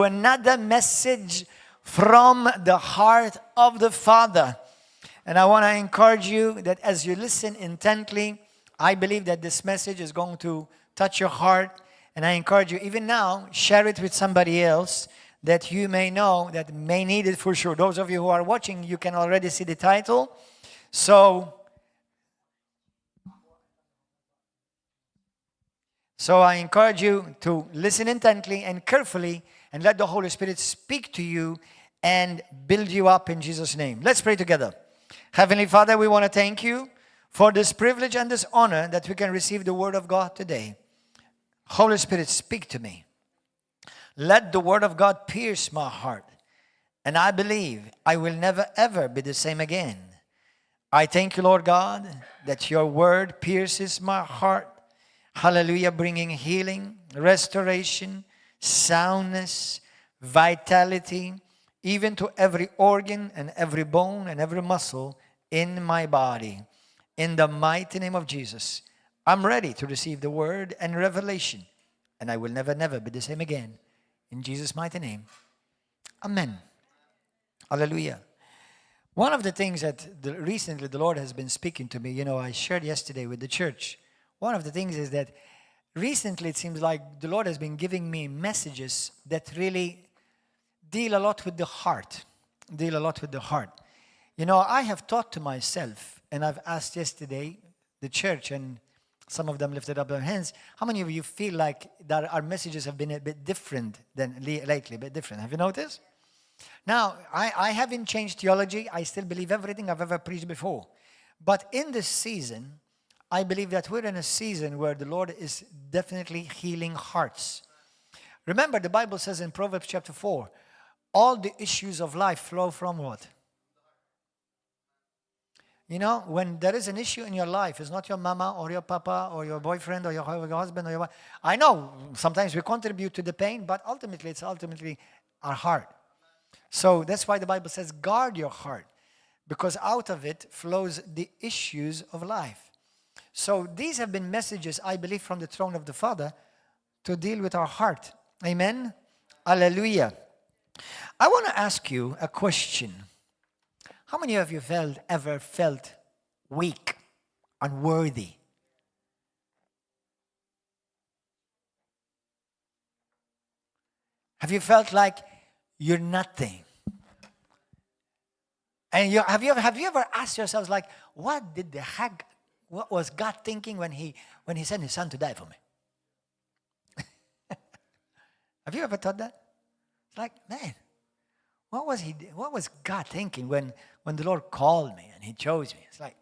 Another message from the heart of the Father. And I want to encourage you that as you listen intently, I believe that this message is going to touch your heart. And I encourage you, even now, share it with somebody else that you may know that may need it for sure. Those of you who are watching, you can already see the title. So I encourage you to listen intently and carefully and let the Holy Spirit speak to you and build you up in Jesus' name. Let's pray together. Heavenly Father, we want to thank you for this privilege and this honor that we can receive the Word of God today. Holy Spirit, speak to me. Let the Word of God pierce my heart. And I believe I will never ever be the same again. I thank you, Lord God, that your Word pierces my heart. Hallelujah, bringing healing, restoration, soundness, vitality, even to every organ and every bone and every muscle in my body. In the mighty name of Jesus, I'm ready to receive the word and revelation, and I will never, never be the same again. In Jesus' mighty name, amen. Hallelujah. One of the things that recently the Lord has been speaking to me, I shared yesterday with the church. One of the things is that recently it seems like the Lord has been giving me messages that really deal a lot with the heart. I have thought to myself, and I've asked yesterday the church, and some of them lifted up their hands, how many of you feel like that our messages have been a bit different than lately, a bit different? Have you noticed? Now, I haven't changed theology. I still believe everything I've ever preached before. But in this season, I believe that we're in a season where the Lord is definitely healing hearts. Remember, the Bible says in Proverbs chapter 4, all the issues of life flow from what? When there is an issue in your life, it's not your mama or your papa or your boyfriend or your husband or your wife. I know sometimes we contribute to the pain, but ultimately it's our heart. So that's why the Bible says, guard your heart, because out of it flows the issues of life. So these have been messages, I believe, from the throne of the Father to deal with our heart. Amen? Hallelujah. I want to ask you a question. How many of you ever felt weak, unworthy? Have you felt like you're nothing? And have you ever asked yourselves, like, what was God thinking when he sent his son to die for me? Have you ever thought that? It's like, man, what was God thinking when the Lord called me and he chose me? It's like,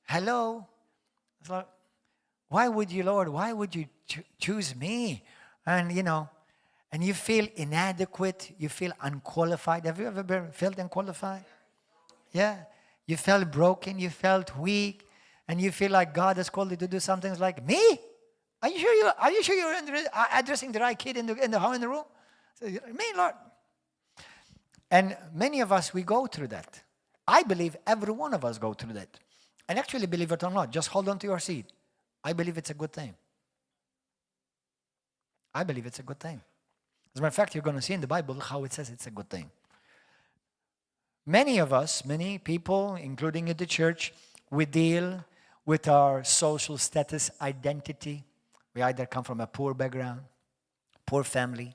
hello? It's like, why would you choose me? And, and you feel inadequate, you feel unqualified. Have you ever felt unqualified? Yeah. You felt broken, you felt weak, and you feel like God has called you to do something. It's like, me? Are you sure you're addressing the right kid in the room? So, me, Lord. And many of us, we go through that. I believe every one of us go through that. And actually, believe it or not, just hold on to your seat. I believe it's a good thing. I believe it's a good thing. As a matter of fact, you're going to see in the Bible how it says it's a good thing. Many of us, many people, including in the church, we deal with our social status identity. We either come from a poor background, poor family.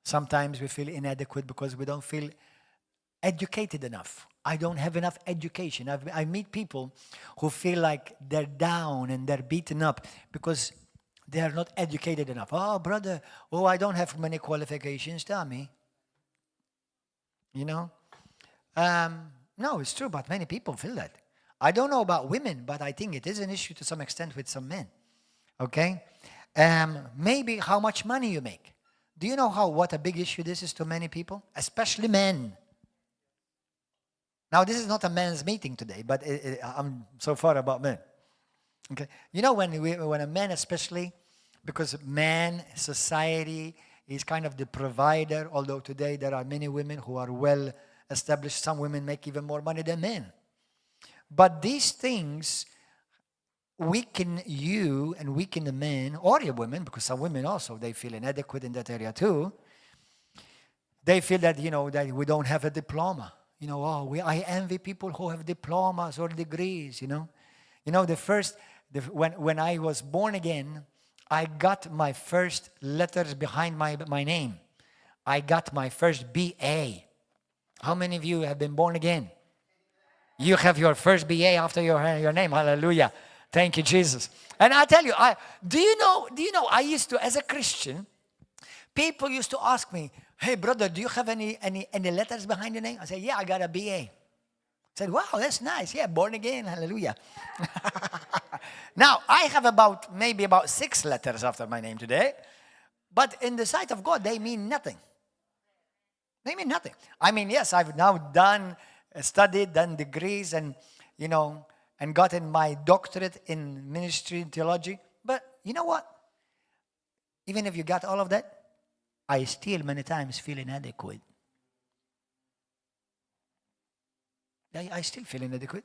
Sometimes we feel inadequate because we don't feel educated enough. I don't have enough education. I meet people who feel like they're down and they're beaten up because they are not educated enough. Oh, brother, I don't have many qualifications. Tell me. No, it's true, but many people feel that. I don't know about women, but I think it is an issue to some extent with some men. Okay? Maybe how much money you make. Do you know what a big issue this is to many people? Especially men. Now, this is not a men's meeting today, but I'm so far about men. Okay? When a man especially, because man, society, is kind of the provider, although today there are many women who are well established. Some women make even more money than men. But these things weaken you and weaken the men or your women, because some women also, they feel inadequate in that area too. they feel that, that we don't have a diploma. I envy people who have diplomas or degrees, when I was born again, I got my first letters behind my name. I got my first BA. How many of you have been born again? You have your first BA after your name. Hallelujah. Thank you, Jesus. And I tell you, do you know, I used to, as a Christian, people used to ask me, hey, brother, do you have any letters behind your name? I said, yeah, I got a BA. I said, wow, that's nice. Yeah, born again. Hallelujah. Now, I have maybe about 6 letters after my name today. But in the sight of God, they mean nothing. They mean nothing. I mean, yes, I've now studied, done degrees, and gotten my doctorate in ministry and theology. But you know what? Even if you got all of that, I still many times feel inadequate. I still feel inadequate.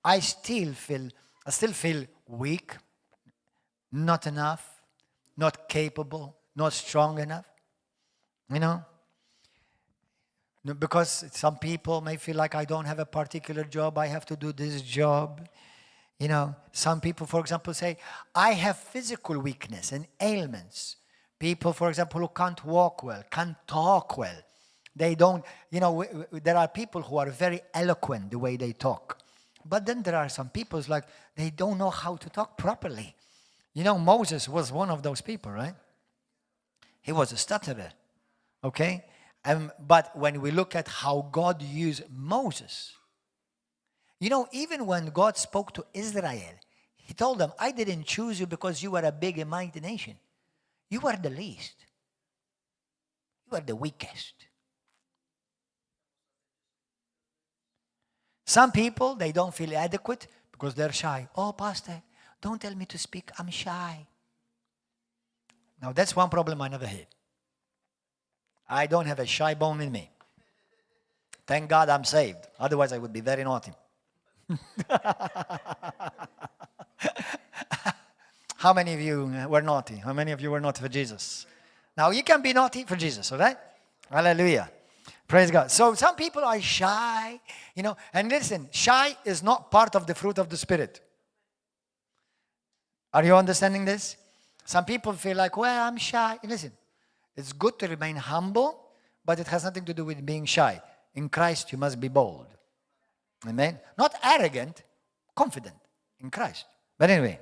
I still feel weak, not enough, not capable, not strong enough. Because some people may feel like I don't have a particular job, I have to do this job. Some people, for example, say, I have physical weakness and ailments. People, for example, who can't walk well, can't talk well. They don't, there are people who are very eloquent the way they talk. But then there are some people like, they don't know how to talk properly. Moses was one of those people, right? He was a stutterer, okay? But when we look at how God used Moses, even when God spoke to Israel, he told them, I didn't choose you because you were a big and mighty nation. You were the least. You were the weakest. Some people, they don't feel adequate because they're shy. Oh, pastor, don't tell me to speak. I'm shy. Now, that's one problem I never had. I don't have a shy bone in me. Thank God I'm saved. Otherwise, I would be very naughty. How many of you were naughty? How many of you were naughty for Jesus? Now, you can be naughty for Jesus, all right? Hallelujah. Praise God. So some people are shy, and listen, shy is not part of the fruit of the Spirit. Are you understanding this? Some people feel like, well, I'm shy. Listen, it's good to remain humble, but it has nothing to do with being shy. In Christ, you must be bold. Amen? Not arrogant, confident in Christ. But anyway,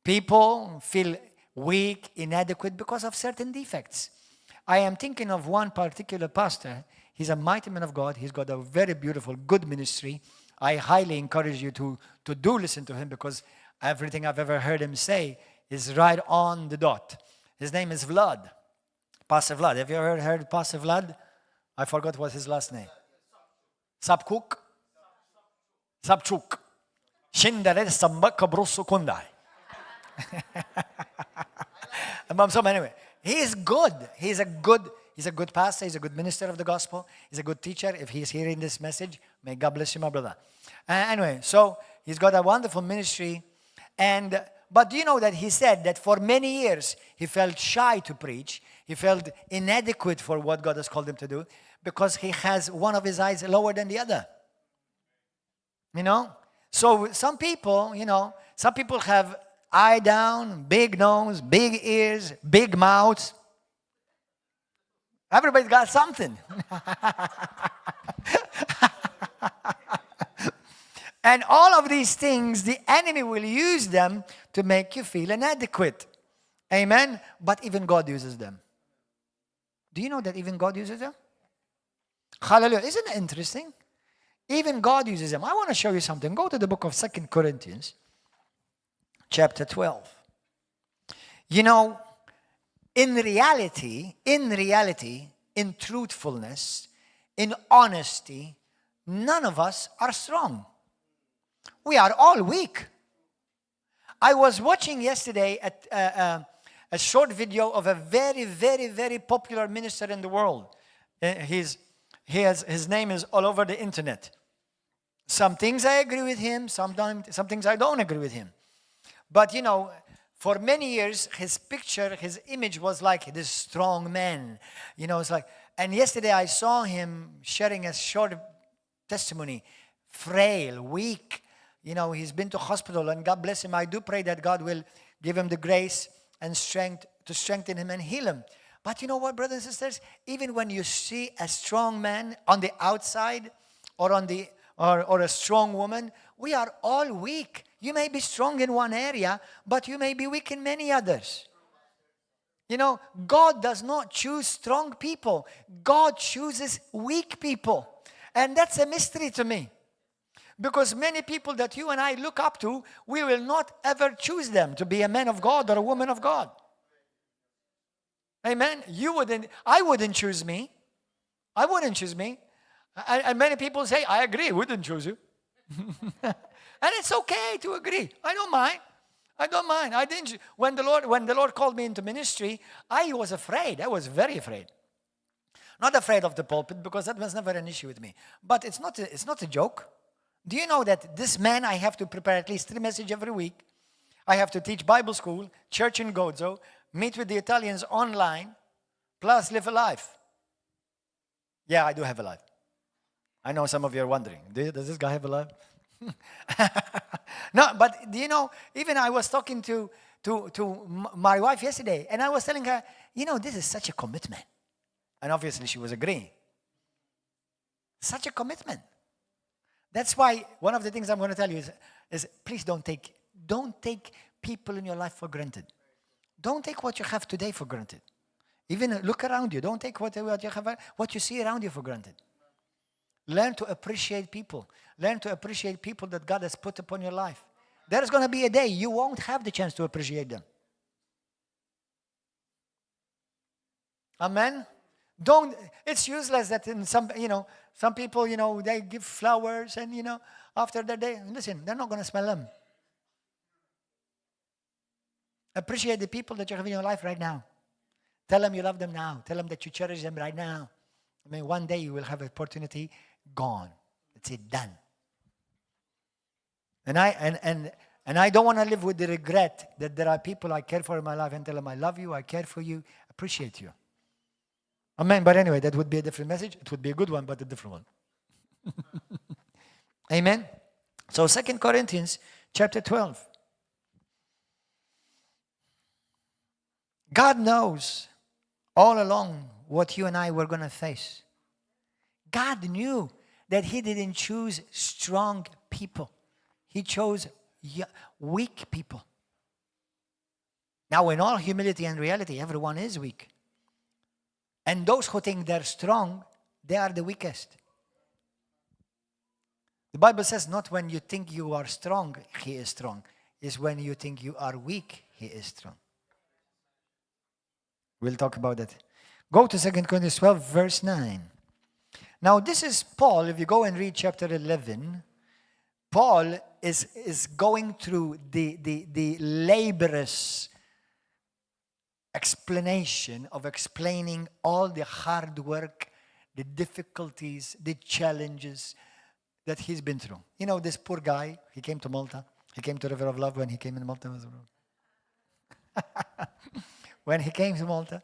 people feel weak, inadequate because of certain defects. I am thinking of one particular pastor. He's a mighty man of God. He's got a very beautiful, good ministry. I highly encourage you to listen to him because everything I've ever heard him say is right on the dot. His name is Vlad. Pastor Vlad. Have you ever heard Pastor Vlad? I forgot what his last name. Sapchuk. Shindare Sambak Kabrusu Kundai. So anyway, he is good. He's a good pastor. He's a good minister of the gospel. He's a good teacher. If he's hearing this message, may God bless you, my brother. Anyway, so he's got a wonderful ministry. But do you know that he said that for many years he felt shy to preach. He felt inadequate for what God has called him to do because he has one of his eyes lower than the other. So some people have eye down, big nose, big ears, big mouths. Everybody's got something. And all of these things, the enemy will use them to make you feel inadequate. Amen? But even God uses them. Do you know that even God uses them? Hallelujah. Isn't it interesting? Even God uses them. I want to show you something. Go to the book of 2 Corinthians, chapter 12. In reality, in truthfulness, in honesty, none of us are strong. We are all weak. I was watching yesterday a short video of a very, very, very popular minister in the world. His name is all over the internet. Some things I agree with him, some things I don't agree with him. But for many years, his picture, his image was like this strong man. It's like, And yesterday I saw him sharing a short testimony, frail, weak. You know, he's been to hospital, and God bless him. I do pray that God will give him the grace and strength to strengthen him and heal him. But you know what, brothers and sisters? Even when you see a strong man on the outside or or a strong woman, we are all weak. You may be strong in one area, but you may be weak in many others. You know, God does not choose strong people. God chooses weak people. And that's a mystery to me. Because many people that you and I look up to, we will not ever choose them to be a man of God or a woman of God. Amen. I wouldn't choose me. I wouldn't choose me. And many people say, I agree, wouldn't choose you. And it's okay to agree. I don't mind. I don't mind. I didn't. When the Lord called me into ministry, I was afraid. I was very afraid. Not afraid of the pulpit, because that was never an issue with me. But it's not a joke. Do you know that this man, I have to prepare at least 3 messages every week. I have to teach Bible school, church in Gozo, meet with the Italians online, plus live a life. Yeah, I do have a life. I know some of you are wondering, does this guy have a life? No, but do you know, even I was talking to my wife yesterday, and I was telling her, you know, this is such a commitment. And obviously she was agreeing. Such a commitment. That's why one of the things I'm going to tell you is please don't take people in your life for granted. Don't take what you have today for granted. Even look around you. Don't take what you see around you for granted. Learn to appreciate people. Learn to appreciate people that God has put upon your life. There's going to be a day you won't have the chance to appreciate them. Amen? It's useless that in some people, they give flowers and, after that day, listen, they're not going to smell them. Appreciate the people that you have in your life right now. Tell them you love them now. Tell them that you cherish them right now. I mean, one day you will have an opportunity gone. That's it, done. And I don't want to live with the regret that there are people I care for in my life and tell them I love you, I care for you, appreciate you. Amen. But anyway, that would be a different message. It would be a good one, but a different one. Amen. So 2 Corinthians chapter 12. God knows all along what you and I were going to face. God knew that He didn't choose strong people. He chose weak people. Now, in all humility and reality, everyone is weak. And those who think they're strong, they are the weakest. The Bible says not when you think you are strong, He is strong. It's when you think you are weak, He is strong. We'll talk about that. Go to 2 Corinthians 12, verse 9. Now, this is Paul. If you go and read chapter 11, Paul is going through the laborious explanation of explaining all the hard work, the difficulties, the challenges that he's been through. You know, this poor guy, he came to Malta. He came to River of Love when he came in Malta. When he came to Malta,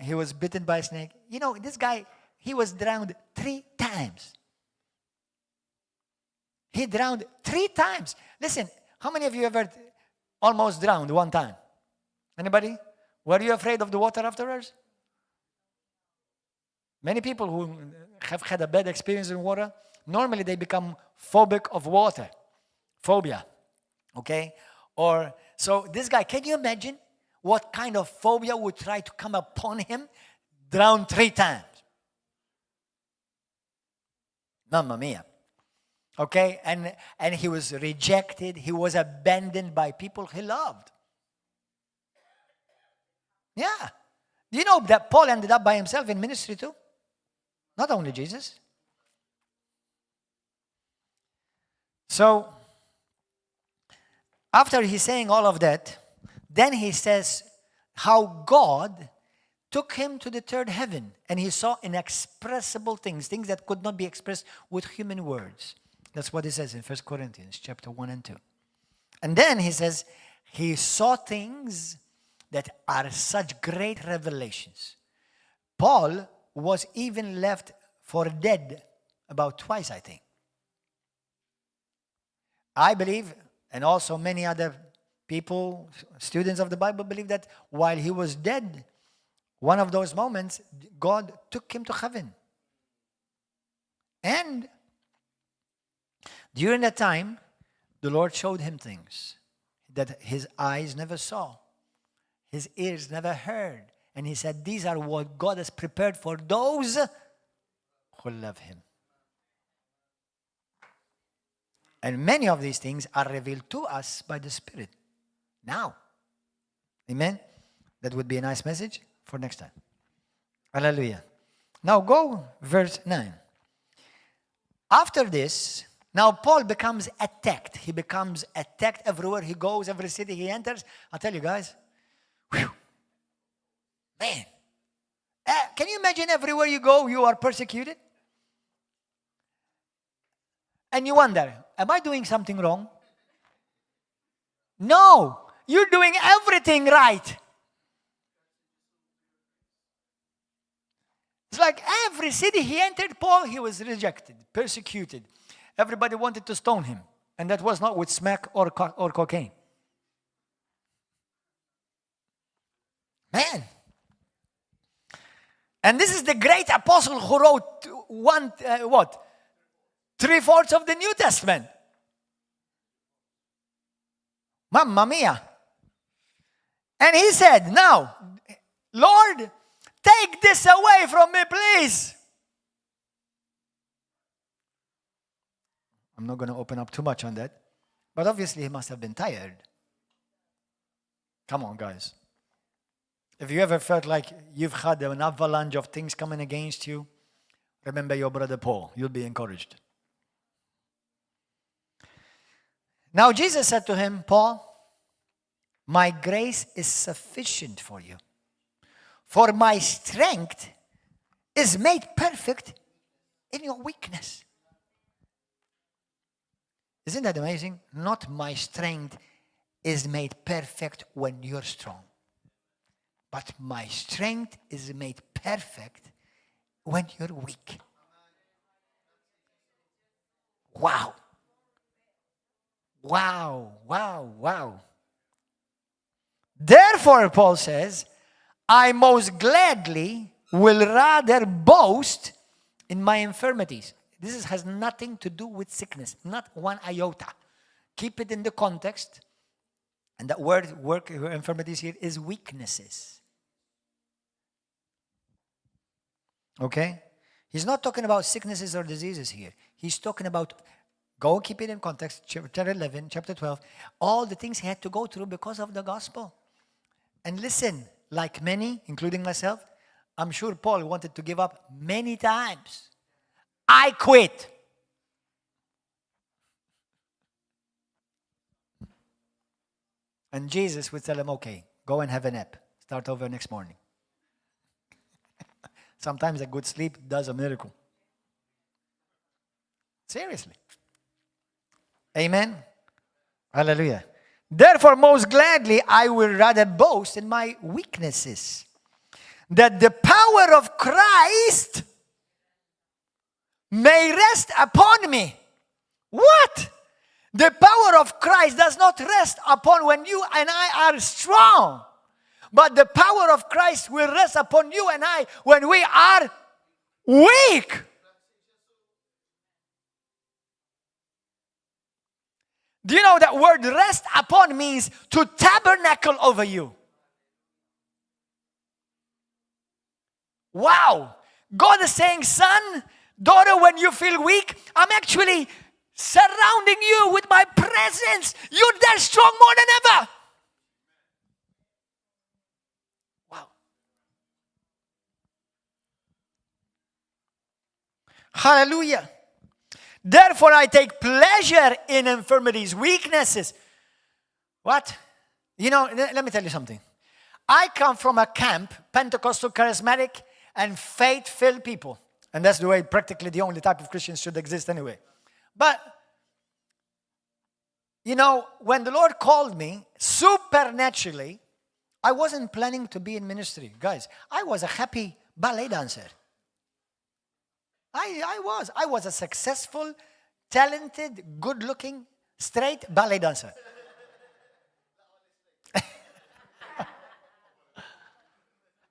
he was bitten by a snake. You know, this guy, he was drowned 3 times. He drowned 3 times. Listen, how many of you ever almost drowned one time? Anybody? Were you afraid of the water afterwards? Many people who have had a bad experience in water, normally they become phobic of water. Phobia. Okay? Or, so this guy, can you imagine what kind of phobia would try to come upon him? Drowned 3 times. Mamma mia. Okay? And he was rejected. He was abandoned by people he loved. Yeah. Do you know that Paul ended up by himself in ministry too? Not only Jesus. So, after he's saying all of that, then he says how God took him to the 3rd heaven and he saw inexpressible things that could not be expressed with human words. That's what he says in 1 Corinthians chapter 1 and 2. And then he says he saw things that are such great revelations. Paul was even left for dead about twice, I think. I believe, and also many other people, students of the Bible, believe that while he was dead, one of those moments, God took him to heaven. And during that time, the Lord showed him things that his eyes never saw, his ears never heard. And he said, these are what God has prepared for those who love him. And many of these things are revealed to us by the Spirit now. Amen? That would be a nice message for next time. Hallelujah. Now go verse 9. After this, now Paul becomes attacked. He becomes attacked everywhere he goes, every city he enters. I'll tell you guys, whew, man, can you imagine everywhere you go, you are persecuted? And you wonder, am I doing something wrong? No, you're doing everything right. It's like every city he entered, Paul, he was rejected, persecuted. Everybody wanted to stone him. And that was not with smack or cocaine. Man. And this is the great apostle who wrote 3/4 of the New Testament. Mamma mia. And he said, now, Lord, take this away from me, please. I'm not going to open up too much on that. But obviously he must have been tired. Come on, guys. If you ever felt like you've had an avalanche of things coming against you, remember your brother Paul. You'll be encouraged. Now Jesus said to him, Paul, my grace is sufficient for you. For my strength is made perfect in your weakness. Isn't that amazing? Not my strength is made perfect when you're strong. But my strength is made perfect when you're weak. Wow. Wow, wow, wow. Therefore, Paul says, I most gladly will rather boast in my infirmities. This has nothing to do with sickness, not one iota. Keep it in the context. And that word, infirmities here, is weaknesses. Okay? He's not talking about sicknesses or diseases here. He's talking about, go keep it in context, chapter 11, chapter 12, all the things he had to go through because of the gospel. And listen, like many, including myself, I'm sure Paul wanted to give up many times. I quit. And Jesus would tell him, okay, go and have a nap. Start over next morning. Sometimes a good sleep does a miracle. Seriously. Amen. Hallelujah. Therefore, most gladly, I will rather boast in my weaknesses, that the power of Christ may rest upon me. What? The power of Christ does not rest upon when you and I are strong. But the power of Christ will rest upon you and I when we are weak. Do you know that word rest upon means to tabernacle over you? Wow. God is saying, son, daughter, when you feel weak, I'm actually surrounding you with my presence. You're there strong more than ever. Wow. Hallelujah. Therefore, I take pleasure in infirmities, weaknesses. What? You know, let me tell you something. I come from a camp, Pentecostal, charismatic, and faith-filled people. And that's the way, practically the only type of Christians should exist anyway. But, you know, when the Lord called me, supernaturally, I wasn't planning to be in ministry. Guys, I was a happy ballet dancer. I was a successful, talented, good-looking, straight ballet dancer.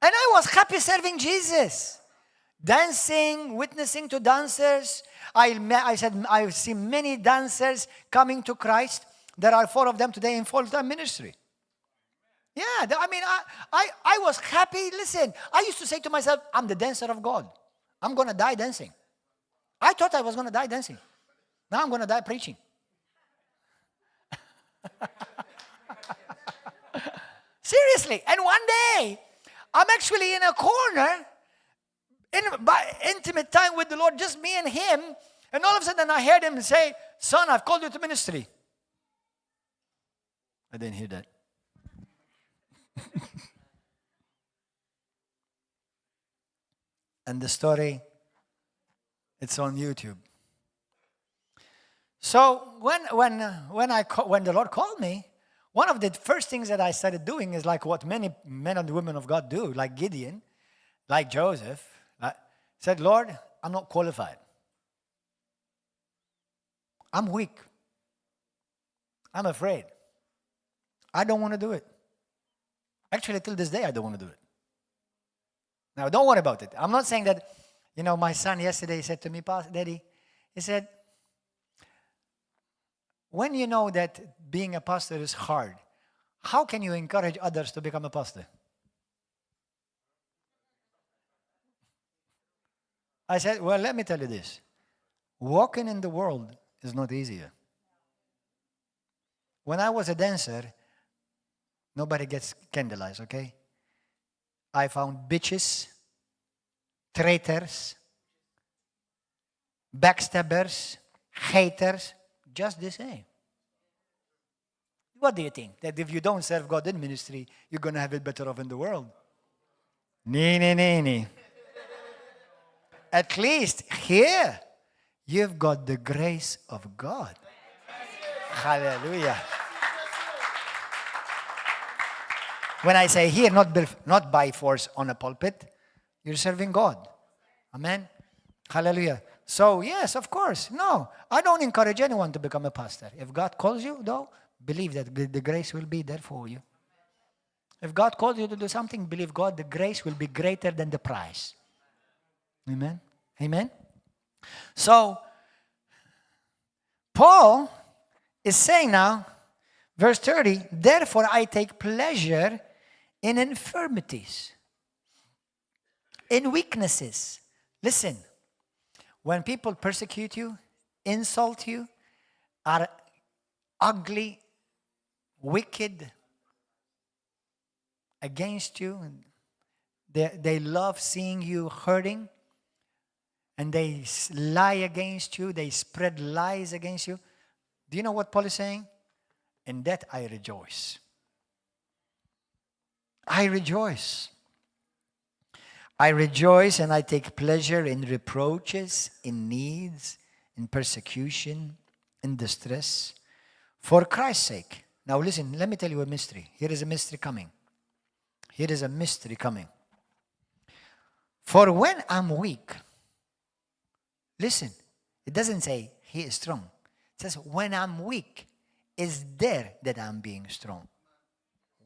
And I was happy serving Jesus. Dancing, witnessing to dancers. I said, I've seen many dancers coming to Christ. There are 4 of them today in full-time ministry. Yeah, I was happy. Listen, I used to say to myself, I'm the dancer of God. I'm going to die dancing. I thought I was going to die dancing. Now I'm going to die preaching. Seriously. And one day, I'm actually in a corner, by intimate time with the Lord, just me and him. And all of a sudden I heard him say, son, I've called you to ministry. I didn't hear that. And the story, it's on YouTube. So when the Lord called me, one of the first things that I started doing is like what many men and women of God do, like Gideon, like Joseph, said, Lord, I'm not qualified. I'm weak. I'm afraid. I don't want to do it. Actually, till this day, I don't want to do it. Now, don't worry about it. I'm not saying that, my son yesterday said to me, Daddy, he said, when you know that being a pastor is hard, how can you encourage others to become a pastor? I said, well, let me tell you this. Walking in the world is not easier. When I was a dancer, nobody gets scandalized, okay? I found bitches, traitors, backstabbers, haters, just the same. What do you think? That if you don't serve God in ministry, you're going to have it better off in the world? Nee. At least here, you've got the grace of God. Hallelujah. When I say here, not by force on a pulpit, you're serving God. Amen. Hallelujah. So, yes, of course. No, I don't encourage anyone to become a pastor. If God calls you, though, believe that the grace will be there for you. If God calls you to do something, believe God, the grace will be greater than the price. Amen. Amen. So, Paul is saying now, verse 30, therefore I take pleasure in infirmities, in weaknesses. Listen, when people persecute you, insult you, are ugly, wicked against you, they love seeing you hurting, and they lie against you, they spread lies against you. Do you know what Paul is saying? In that I rejoice. I rejoice. I rejoice and I take pleasure in reproaches, in needs, in persecution, in distress, for Christ's sake. Now listen, let me tell you a mystery. Here is a mystery coming. Here is a mystery coming. For when I'm weak, listen, it doesn't say he is strong. It says when I'm weak, is there that I'm being strong.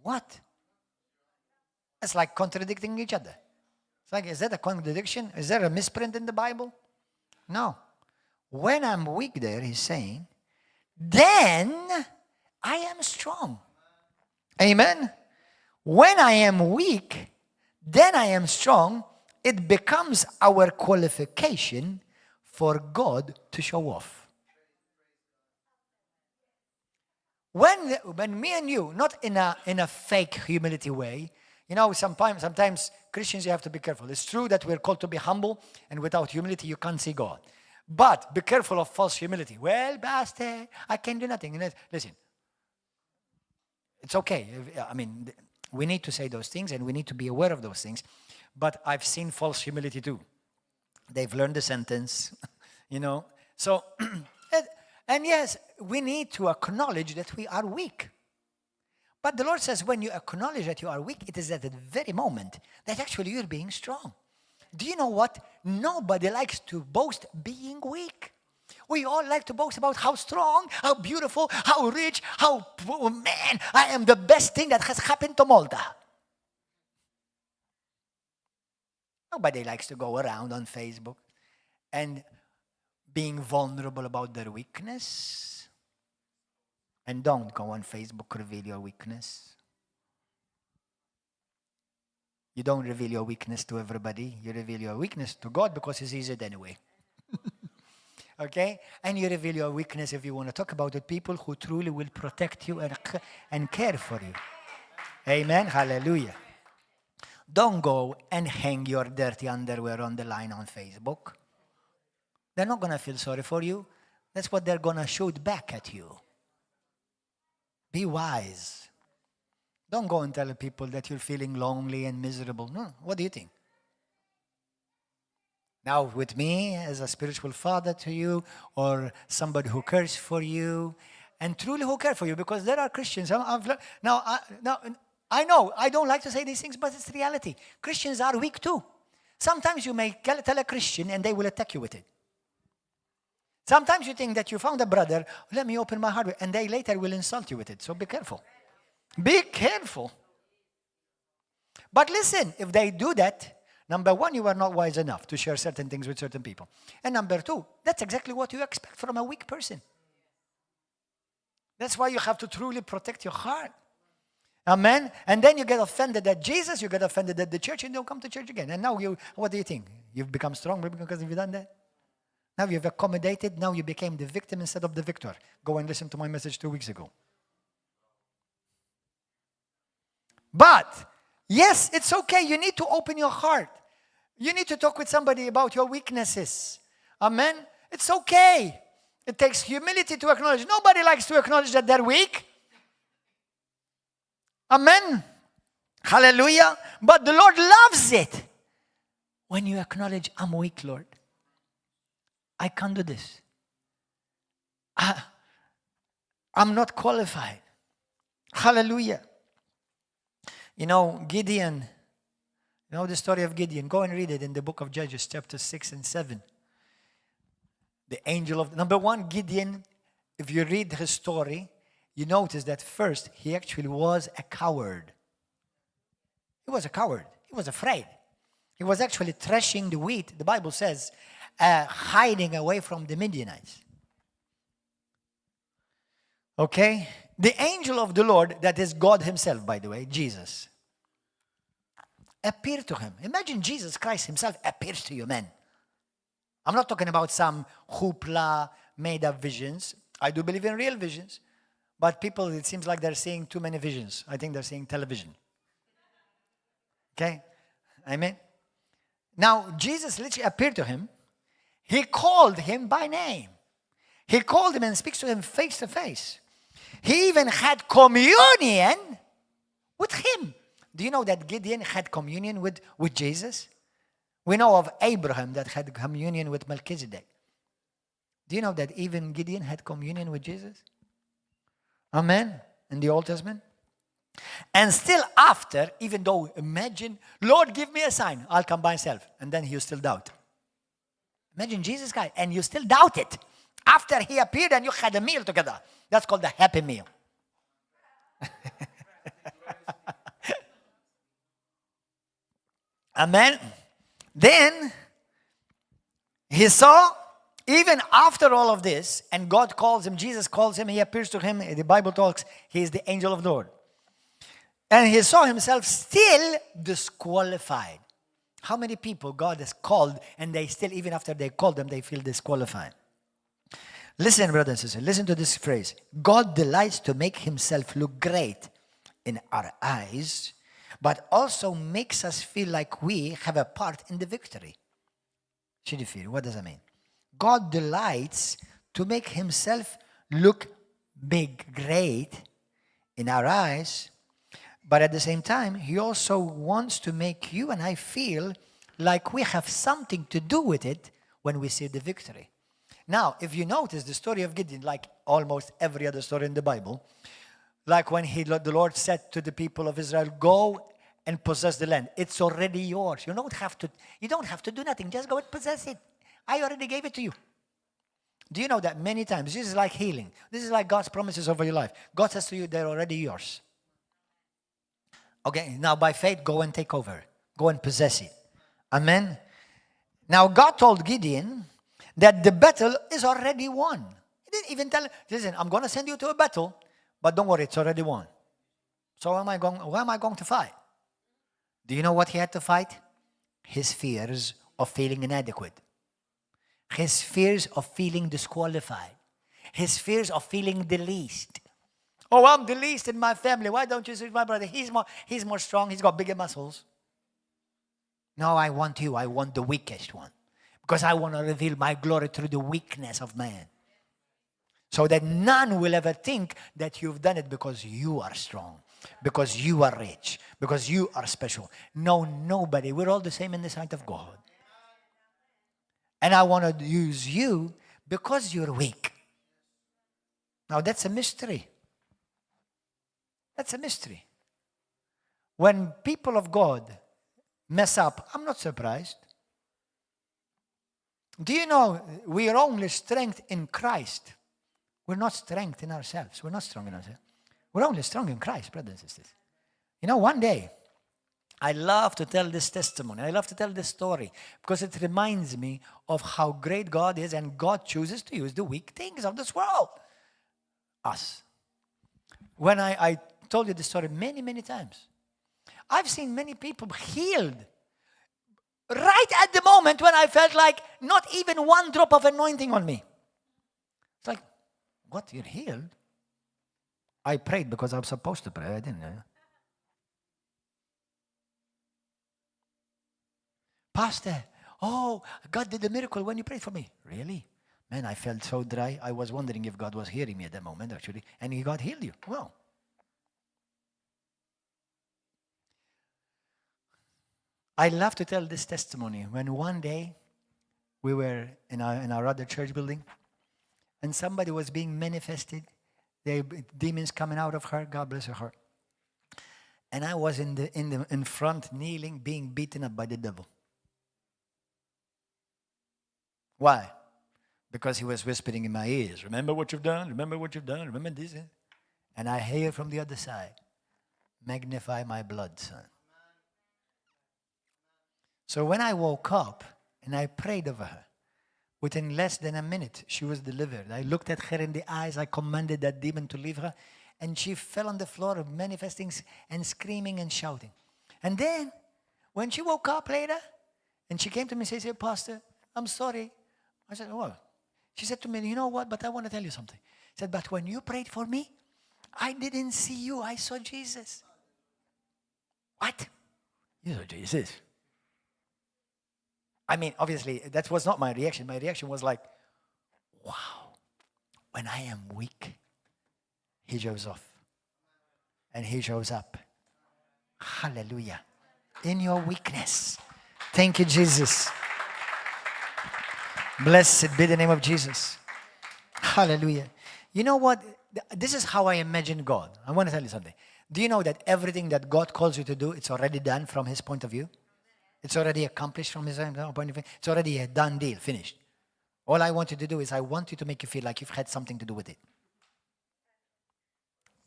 What? It's like contradicting each other. It's like, is that a contradiction? Is there a misprint in the Bible? No. When I'm weak there, he's saying, then I am strong. Amen? When I am weak, then I am strong. It becomes our qualification for God to show off. When me and you, not in a fake humility way, sometimes Christians, you have to be careful. It's true that we're called to be humble, and without humility, you can't see God. But be careful of false humility. Well, Pastor, I can do nothing. Listen, it's okay. We need to say those things, and we need to be aware of those things. But I've seen false humility too. They've learned the sentence, So, and yes, we need to acknowledge that we are weak. But the Lord says when you acknowledge that you are weak, it is at the very moment that actually you're being strong. do you know what? Nobody likes to boast being weak. We all like to boast about how strong, how beautiful, how rich, man, I am the best thing that has happened to Malta. Nobody likes to go around on Facebook and being vulnerable about their weakness. And don't go on Facebook, reveal your weakness. You don't reveal your weakness to everybody. You reveal your weakness to God because He sees it anyway. Okay? And you reveal your weakness if you want to talk about it, people who truly will protect you and care for you. Amen? Hallelujah. Don't go and hang your dirty underwear on the line on Facebook. They're not going to feel sorry for you. That's what they're going to shoot back at you. Be wise. Don't go and tell people that you're feeling lonely and miserable. No, what do you think? Now, with me as a spiritual father to you, or somebody who cares for you, and truly who care for you, because there are Christians. Now, I know, I don't like to say these things, but it's reality. Christians are weak too. Sometimes you may tell a Christian and they will attack you with it. Sometimes you think that you found a brother, let me open my heart, and they later will insult you with it. So be careful. Be careful. But listen, if they do that, number one, you are not wise enough to share certain things with certain people. And number two, that's exactly what you expect from a weak person. That's why you have to truly protect your heart. Amen? And then you get offended at Jesus, you get offended at the church, and you don't come to church again. And now what do you think? You've become strong because you've done that? Now you've accommodated, now you became the victim instead of the victor. Go and listen to my message 2 weeks ago. But, yes, it's okay. You need to open your heart. You need to talk with somebody about your weaknesses. Amen? It's okay. It takes humility to acknowledge. Nobody likes to acknowledge that they're weak. Amen? Hallelujah. But the Lord loves it when you acknowledge, I'm weak, Lord. I can't do this. I'm not qualified. Hallelujah. You know, Gideon, you know the story of Gideon. Go and read it in the book of Judges, chapter 6 and 7. The angel of, number one, Gideon, if you read his story, you notice that first, he actually was a coward. He was a coward. He was afraid. He was actually threshing the wheat, the Bible says, hiding away from the Midianites. Okay? The angel of the Lord, that is God himself, by the way, Jesus, appeared to him. Imagine Jesus Christ himself appears to you, man. I'm not talking about some hoopla, made-up visions. I do believe in real visions. But people, it seems like they're seeing too many visions. I think they're seeing television. Okay? Amen? Now, Jesus literally appeared to him. He called him by name. He called him and speaks to him face to face. He even had communion with him. Do you know that Gideon had communion with Jesus? We know of Abraham that had communion with Melchizedek. Do you know that even Gideon had communion with Jesus? Amen? In the Old Testament. And still after, even though, imagine, Lord, give me a sign, I'll come by myself. And then you still doubt. Imagine Jesus guy, and you still doubt it. After he appeared and you had a meal together. That's called the happy meal. Amen. Then he saw, even after all of this, and God calls him, Jesus calls him, he appears to him, the Bible talks, he is the angel of the Lord. And he saw himself still disqualified. How many people God has called and they still, even after they called them, they feel disqualified? Listen, brothers and sisters, listen to this phrase. God delights to make himself look great in our eyes, but also makes us feel like we have a part in the victory. Should you feel? What does that mean? God delights to make himself look big, great in our eyes, but at the same time, he also wants to make you and I feel like we have something to do with it when we see the victory. Now, if you notice the story of Gideon, like almost every other story in the Bible, like when the Lord said to the people of Israel, go and possess the land. It's already yours. You don't have to do nothing. Just go and possess it. I already gave it to you. Do you know that many times, this is like healing. This is like God's promises over your life. God says to you, they're already yours. Okay, now by faith, go and take over. Go and possess it. Amen. Now God told Gideon that the battle is already won. He didn't even tell him, listen, I'm going to send you to a battle, but don't worry, it's already won. So where am I going to fight? Do you know what he had to fight? His fears of feeling inadequate. His fears of feeling disqualified. His fears of feeling the least. Oh, I'm the least in my family. Why don't you see my brother? He's more strong. He's got bigger muscles. No, I want you. I want the weakest one. Because I want to reveal my glory through the weakness of man. So that none will ever think that you've done it because you are strong. Because you are rich. Because you are special. No, nobody. We're all the same in the sight of God. And I want to use you because you're weak. Now that's a mystery. That's a mystery. When people of God mess up, I'm not surprised. Do you know we are only strength in Christ? We're not strength in ourselves. We're not strong in ourselves. We're only strong in Christ, brothers and sisters. You know, one day, I love to tell this testimony. I love to tell this story because it reminds me of how great God is, and God chooses to use the weak things of this world. Us. When I told you this story many, many times. I've seen many people healed right at the moment when I felt like not even one drop of anointing on me. It's like, what, you're healed? I prayed because I was supposed to pray. I didn't know. Pastor, oh, God did a miracle when you prayed for me. Really? Man, I felt so dry. I was wondering if God was hearing me at that moment, actually. And God healed you. Wow. I love to tell this testimony. When one day we were in our other church building, and somebody was being manifested. The demons coming out of her. God bless her heart. And I was in front, kneeling, being beaten up by the devil. Why? Because he was whispering in my ears, remember what you've done, remember what you've done, remember this. And I hear from the other side, magnify my blood, son. So when I woke up and I prayed over her, within less than a minute, she was delivered. I looked at her in the eyes, I commanded that demon to leave her, and she fell on the floor manifesting and screaming and shouting. And then, when she woke up later, and she came to me and said, Pastor, I'm sorry. I said, what? She said to me, you know what, but I want to tell you something. She said, but when you prayed for me, I didn't see you, I saw Jesus. What? You saw Jesus? I mean, obviously, that was not my reaction. My reaction was like, wow, when I am weak, he shows off. And he shows up. Hallelujah. In your weakness. Thank you, Jesus. Blessed be the name of Jesus. Hallelujah. You know what? This is how I imagine God. I want to tell you something. Do you know that everything that God calls you to do, it's already done from his point of view? It's already accomplished from his point of view. It's already a done deal, finished. All I want you to do is I want you to make you feel like you've had something to do with it.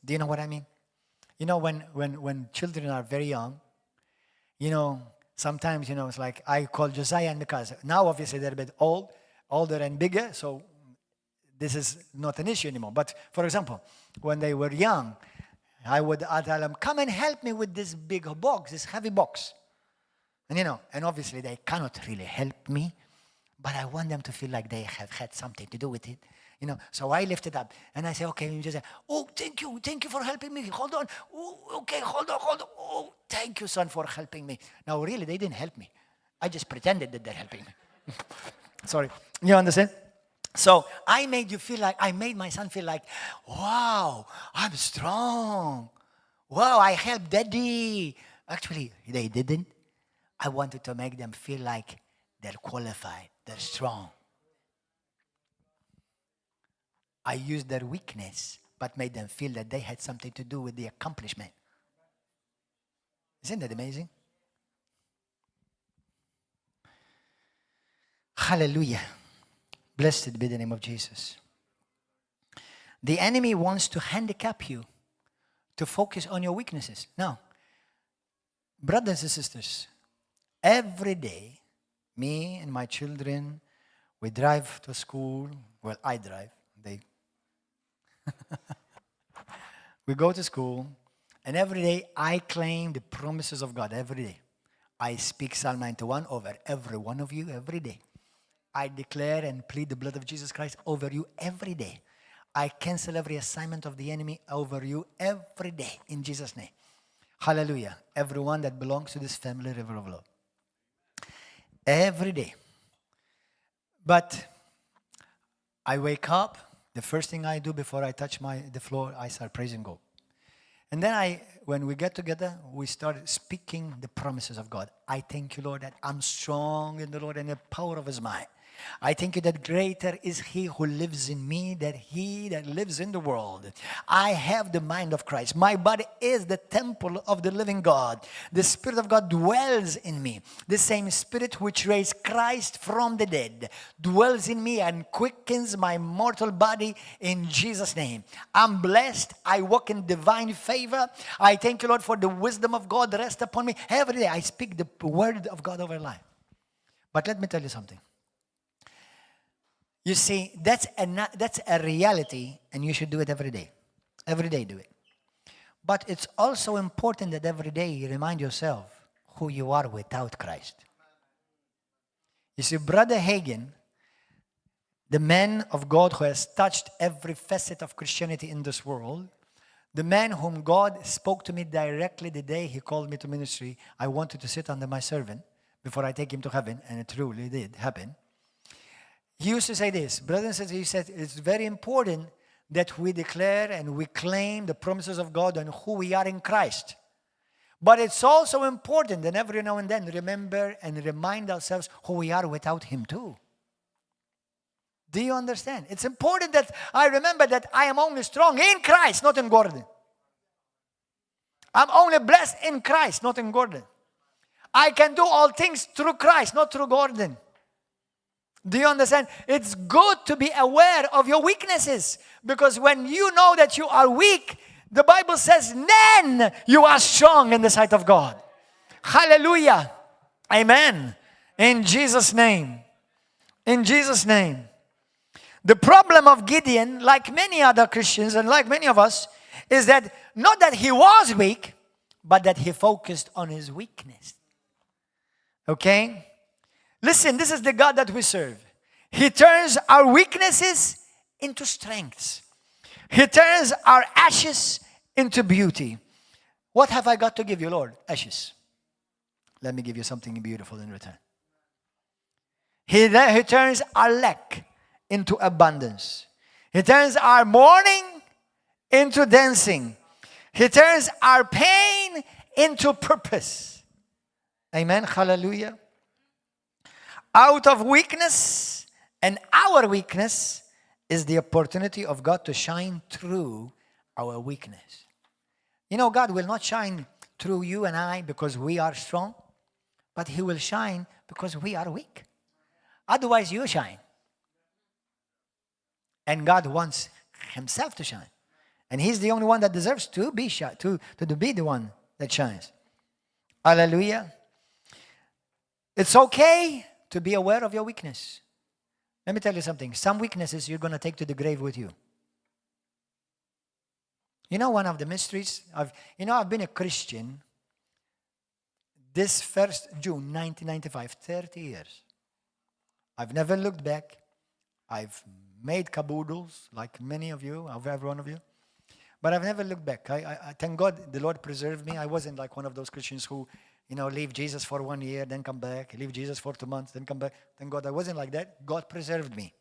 Do you know what I mean? You know, when children are very young, you know, sometimes, you know, it's like I call Josiah and Mikaz. Now, obviously, they're a bit older and bigger, so this is not an issue anymore. But, for example, when they were young, I'd tell them, come and help me with this big box, this heavy box. And, you know, and obviously they cannot really help me, but I want them to feel like they have had something to do with it. You know, so I lift it up and I say, okay, you just say, oh, thank you for helping me. Hold on. Oh, okay, hold on. Oh, thank you, son, for helping me. Now, really, they didn't help me. I just pretended that they're helping me. Sorry. You understand? So I made my son feel like, wow, I'm strong. Wow, I helped daddy. Actually, they didn't. I wanted to make them feel like they're qualified, they're strong. I used their weakness, but made them feel that they had something to do with the accomplishment. Isn't that amazing? Hallelujah. Blessed be the name of Jesus. The enemy wants to handicap you to focus on your weaknesses. Now, brothers and sisters, every day, me and my children, we drive to school. Well, I drive. We go to school, and every day I claim the promises of God. Every day. I speak Psalm 91 over every one of you every day. I declare and plead the blood of Jesus Christ over you every day. I cancel every assignment of the enemy over you every day in Jesus' name. Hallelujah. Everyone that belongs to this family, River of Love. Every day. But I wake up. The first thing I do before I touch the floor, I start praising God. And then when we get together, we start speaking the promises of God. I thank you, Lord, that I'm strong in the Lord and the power of His might. I thank you that greater is He who lives in me than he that lives in the world. I have the mind of Christ. My body is the temple of the living God. The Spirit of God dwells in me. The same Spirit which raised Christ from the dead dwells in me and quickens my mortal body in Jesus' name. I'm blessed. I walk in divine favor. I thank you, Lord, for the wisdom of God rest upon me. Every day I speak the word of God over life. But let me tell you something. You see, that's a reality, and you should do it every day. Every day do it. But it's also important that every day you remind yourself who you are without Christ. You see, Brother Hagin, the man of God who has touched every facet of Christianity in this world, the man whom God spoke to me directly the day He called me to ministry, I wanted to sit under my servant before I take him to heaven, and it truly did happen. He used to say this, brothers and sisters, he said, it's very important that we declare and we claim the promises of God and who we are in Christ. But it's also important that every now and then remember and remind ourselves who we are without Him too. Do you understand? It's important that I remember that I am only strong in Christ, not in Gordon. I'm only blessed in Christ, not in Gordon. I can do all things through Christ, not through Gordon. Do you understand? It's good to be aware of your weaknesses, because when you know that you are weak, the Bible says, then you are strong in the sight of God. Hallelujah. Amen. In Jesus' name. In Jesus' name. The problem of Gideon, like many other Christians and like many of us, is that not that he was weak, but that he focused on his weakness. Okay? Listen, this is the God that we serve. He turns our weaknesses into strengths. He turns our ashes into beauty. What have I got to give you, Lord? Ashes. Let me give you something beautiful in return. He turns our lack into abundance. He turns our mourning into dancing. He turns our pain into purpose. Amen. Hallelujah. Out of weakness and our weakness is the opportunity of God to shine through our weakness. You know, God will not shine through you and I because we are strong, but He will shine because we are weak. Otherwise, you shine. And God wants Himself to shine. And He's the only one that deserves to be to be the one that shines. Hallelujah. It's okay to be aware of your weakness. Let me tell you something. Some weaknesses you're going to take to the grave with you. You know, one of the mysteries, I've been a Christian this 1st June 1995, 30 years. I've never looked back. I've made caboodles like many of you, every one of you. But I've never looked back. I thank God the Lord preserved me. I wasn't like one of those Christians who, leave Jesus for 1 year, then come back. Leave Jesus for 2 months, then come back. Thank God I wasn't like that. God preserved me.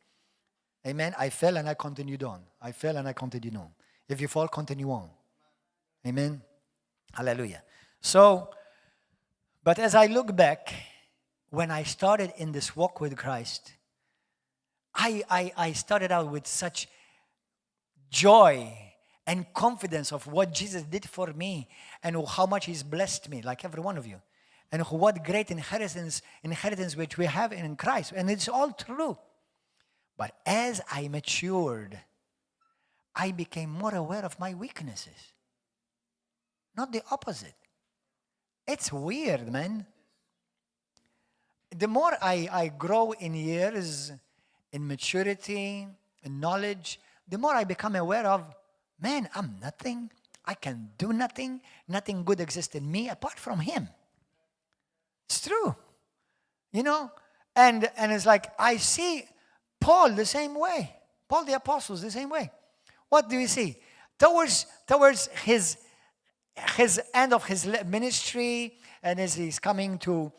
Amen. I fell and I continued on. I fell and I continued on. If you fall, continue on. Amen. Hallelujah. So, but as I look back, when I started in this walk with Christ, I started out with such joy and confidence of what Jesus did for me and how much He's blessed me, like every one of you. And what great inheritance which we have in Christ. And it's all true. But as I matured, I became more aware of my weaknesses. Not the opposite. It's weird, man. The more I grow in years, in maturity, in knowledge, the more I become aware of, man, I'm nothing. I can do nothing. Nothing good exists in me apart from Him. It's true. You know? And it's like, I see Paul the same way. Paul the Apostle the same way. What do we see? Towards his end of his ministry, and as he's coming to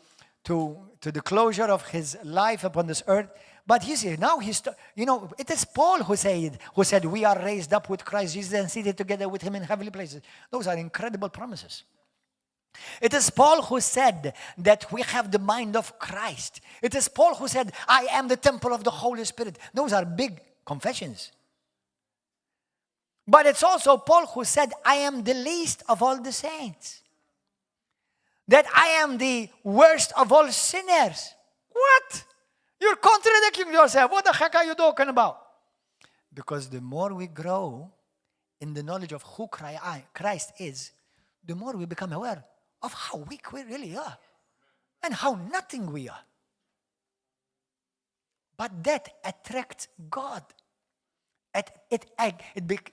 the closure of his life upon this earth. But you see, now it is Paul who said, we are raised up with Christ Jesus and seated together with Him in heavenly places. Those are incredible promises. It is Paul who said that we have the mind of Christ. It is Paul who said, I am the temple of the Holy Spirit. Those are big confessions. But it's also Paul who said, I am the least of all the saints. That I am the worst of all sinners. What? You're contradicting yourself. What the heck are you talking about? Because the more we grow in the knowledge of who Christ is, the more we become aware of how weak we really are and how nothing we are. But that attracts God.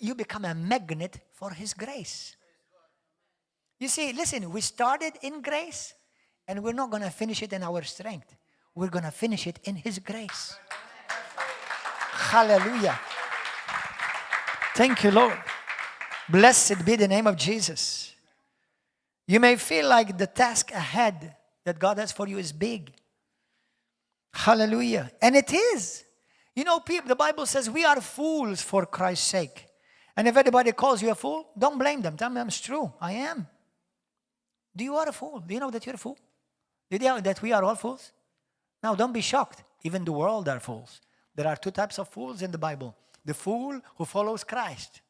You become a magnet for His grace. You see, listen, we started in grace and we're not going to finish it in our strength. We're going to finish it in His grace. Hallelujah. Thank you, Lord. Blessed be the name of Jesus. You may feel like the task ahead that God has for you is big. Hallelujah. And it is. You know, people, the Bible says we are fools for Christ's sake. And if anybody calls you a fool, don't blame them. Tell them it's true. I am. Do you are a fool? Do you know that you're a fool? Do you know that we are all fools? Now, don't be shocked. Even the world are fools. There are two types of fools in the Bible. The fool who follows Christ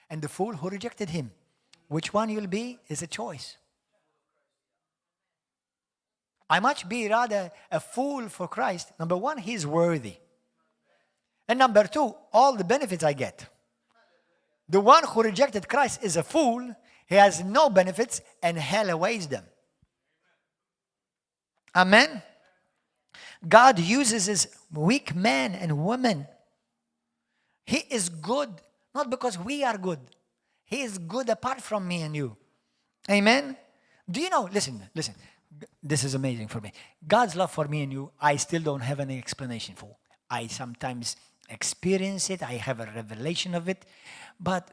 and the fool who rejected Him. Which one you'll be is a choice. I much be rather a fool for Christ. Number one, He's worthy. And number two, all the benefits I get. The one who rejected Christ is a fool. He has no benefits and hell awaits them. Amen. God uses His weak men and women. He is good, not because we are good. He is good apart from me and you. Amen. Do you know, listen, this is amazing for me. God's love for me and you, I still don't have any explanation for. I sometimes experience it. I have a revelation of it. But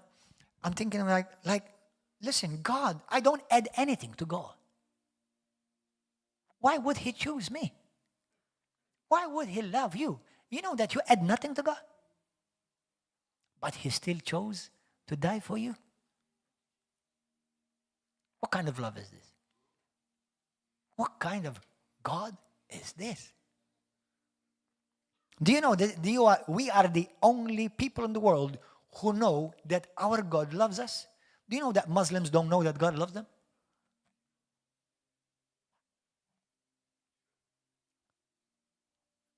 I'm thinking like, listen, God, I don't add anything to God. Why would He choose me? Why would He love you? You know that you add nothing to God. But He still chose to die for you. What kind of love is this? What kind of God is this? Do you know that we are the only people in the world who know that our God loves us? Do you know that Muslims don't know that God loves them?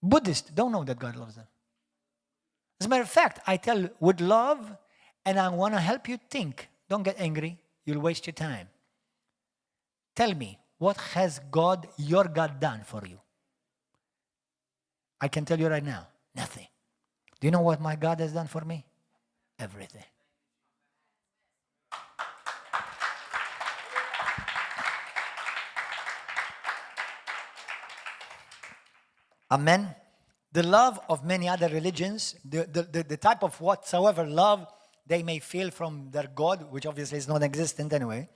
Buddhists don't know that God loves them. As a matter of fact, I tell with love, and I want to help you think. Don't get angry. You'll waste your time. Tell me, what has your God done for you? I can tell you right now, nothing. Do you know what my God has done for me? Everything. Amen. The love of many other religions, the type of whatsoever love they may feel from their God, which obviously is non-existent anyway,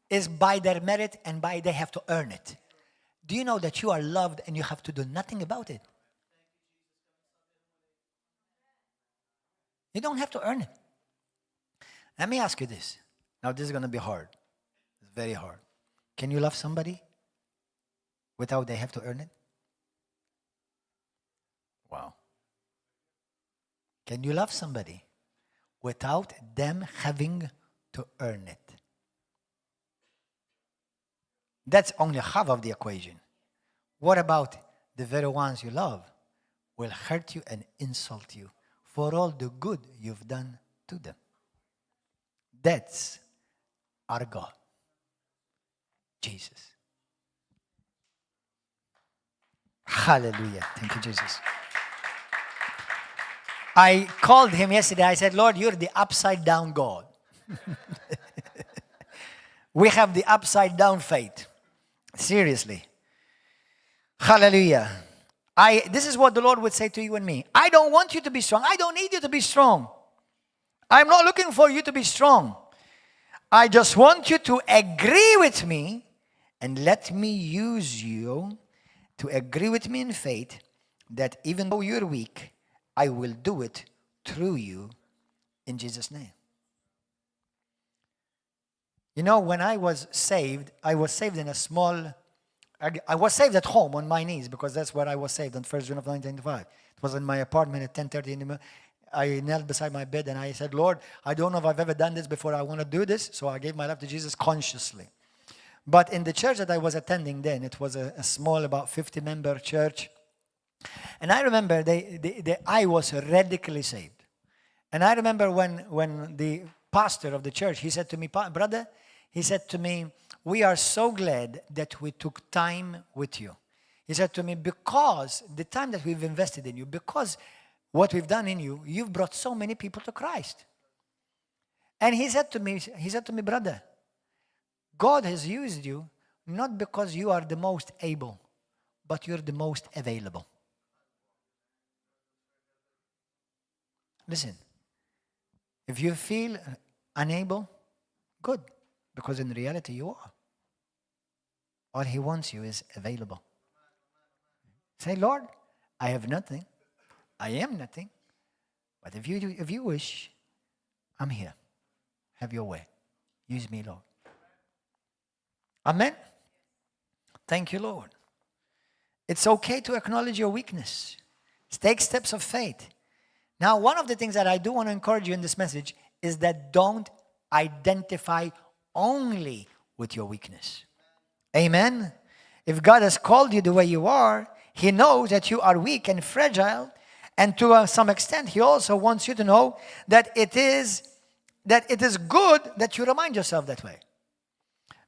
is by their merit and by they have to earn it. Do you know that you are loved and you have to do nothing about it? You don't have to earn it. Let me ask you this. Now this is going to be hard. It's very hard. Can you love somebody without they have to earn it? Wow. Can you love somebody without them having to earn it. That's only half of the equation. What about the very ones you love will hurt you and insult you for all the good you've done to them? That's our God, Jesus. Hallelujah. Thank you, Jesus. I called him yesterday. I said, Lord, you're the upside down God. We have the upside down faith. Seriously. Hallelujah. This is what the Lord would say to you and me. I don't want you to be strong. I don't need you to be strong. I'm not looking for you to be strong. I just want you to agree with me and let me use you to agree with me in faith that even though you're weak, I will do it through you in Jesus' name. You know, when I was saved in a small, I was saved at home on my knees because that's where I was saved on 1st June of 1995. It was in my apartment at 10:30 in the morning. I knelt beside my bed and I said, Lord, I don't know if I've ever done this before. I want to do this. So I gave my life to Jesus consciously. But in the church that I was attending then, it was a small, about 50-member church. And I remember I was radically saved. And I remember when the pastor of the church, he said to me, brother, he said to me, we are so glad that we took time with you. He said to me, because the time that we've invested in you, because what we've done in you, you've brought so many people to Christ. And he said to me, brother, God has used you not because you are the most able, but you're the most available. Listen, if you feel unable, good, because in reality you are. All he wants you is available. Say, Lord, I have nothing. I am nothing. But if you wish, I'm here. Have your way. Use me, Lord. Amen? Thank you, Lord. It's okay to acknowledge your weakness. Take steps of faith. Now, one of the things that I do want to encourage you in this message is that don't identify only with your weakness. Amen? If God has called you the way you are, He knows that you are weak and fragile, and to some extent, He also wants you to know that it is good that you remind yourself that way.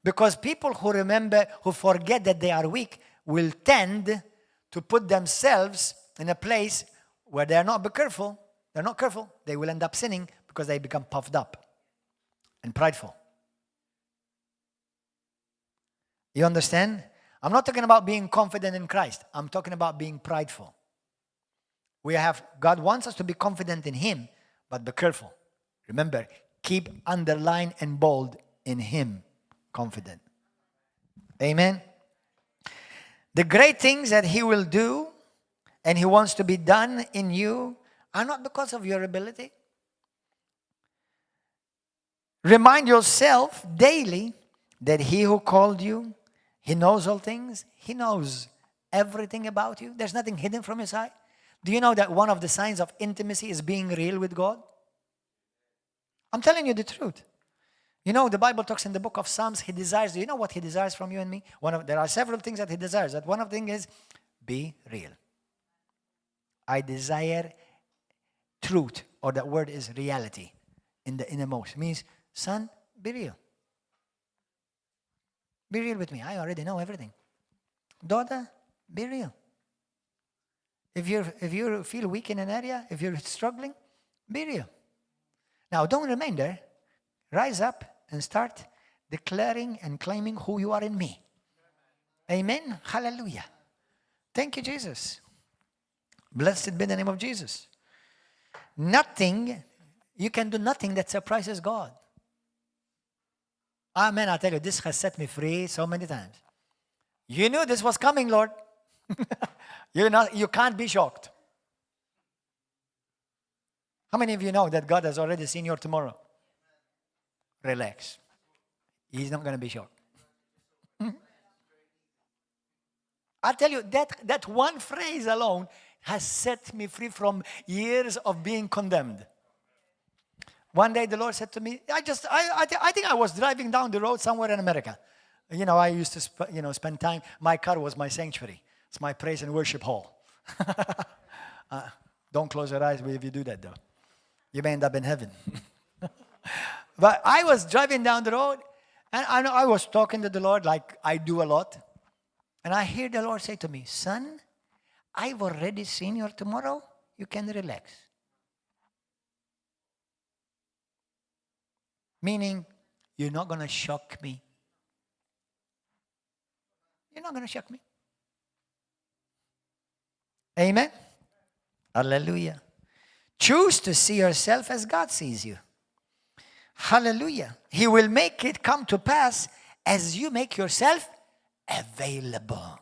Because people who forget that they are weak will tend to put themselves in a place where they're not careful, they will end up sinning because they become puffed up and prideful. You understand? I'm not talking about being confident in Christ. I'm talking about being prideful. God wants us to be confident in Him, but be careful. Remember, keep underline and bold in Him, confident. Amen? The great things that He will do and He wants to be done in you are not because of your ability. Remind yourself daily that He who called you, He knows all things. He knows everything about you. There's nothing hidden from His eye. Do you know that one of the signs of intimacy is being real with God? I'm telling you the truth. You know, the Bible talks in the book of Psalms, He desires, do you know what He desires from you and me? There are several things that He desires. That one of them is, be real. I desire truth, or that word is reality in the innermost. It means, son, be real. Be real with me. I already know everything. Daughter, be real. If you feel weak in an area, if you're struggling, be real. Now, don't remain there. Rise up and start declaring and claiming who you are in me. Amen. Hallelujah. Thank you, Jesus. Blessed be the name of Jesus. You can do nothing that surprises God. Amen. I tell you, this has set me free so many times. You knew this was coming, Lord. You can't be shocked. How many of you know that God has already seen your tomorrow? Relax. He's not going to be shocked. I tell you, that one phrase alone has set me free from years of being condemned. One day the Lord said to me, I think I was driving down the road somewhere in America. I used to spend time. My car was my sanctuary. It's my praise and worship hall. Don't close your eyes if you do that, though. You may end up in heaven. But I was driving down the road, and I was talking to the Lord like I do a lot. And I hear the Lord say to me, son, I've already seen your tomorrow. You can relax. Meaning, you're not going to shock me. You're not going to shock me. Amen? Hallelujah. Choose to see yourself as God sees you. Hallelujah. He will make it come to pass as you make yourself available.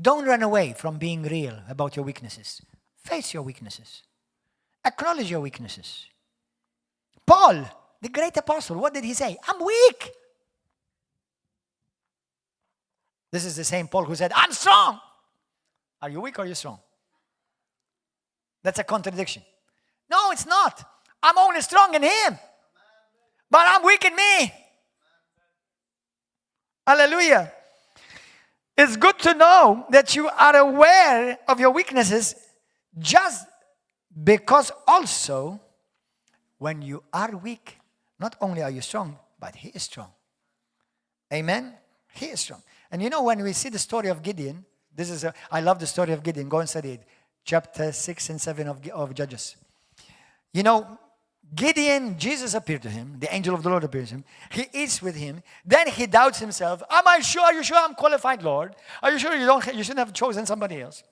Don't run away from being real about your weaknesses. Face your weaknesses. Acknowledge your weaknesses. Paul, the great apostle, what did he say? I'm weak. This is the same Paul who said, I'm strong. Are you weak or are you strong? That's a contradiction. No, it's not. I'm only strong in him. But I'm weak in me. Hallelujah. It's good to know that you are aware of your weaknesses, just because also when you are weak, not only are you strong, but he is strong. Amen? He is strong. And when we see the story of Gideon, I love the story of Gideon. Go and study it. Chapter 6 and 7 of Judges. Gideon, Jesus appeared to him. The angel of the Lord appears to him. He eats with him. Then he doubts himself. Are you sure I'm qualified, Lord? Are you sure you shouldn't have chosen somebody else?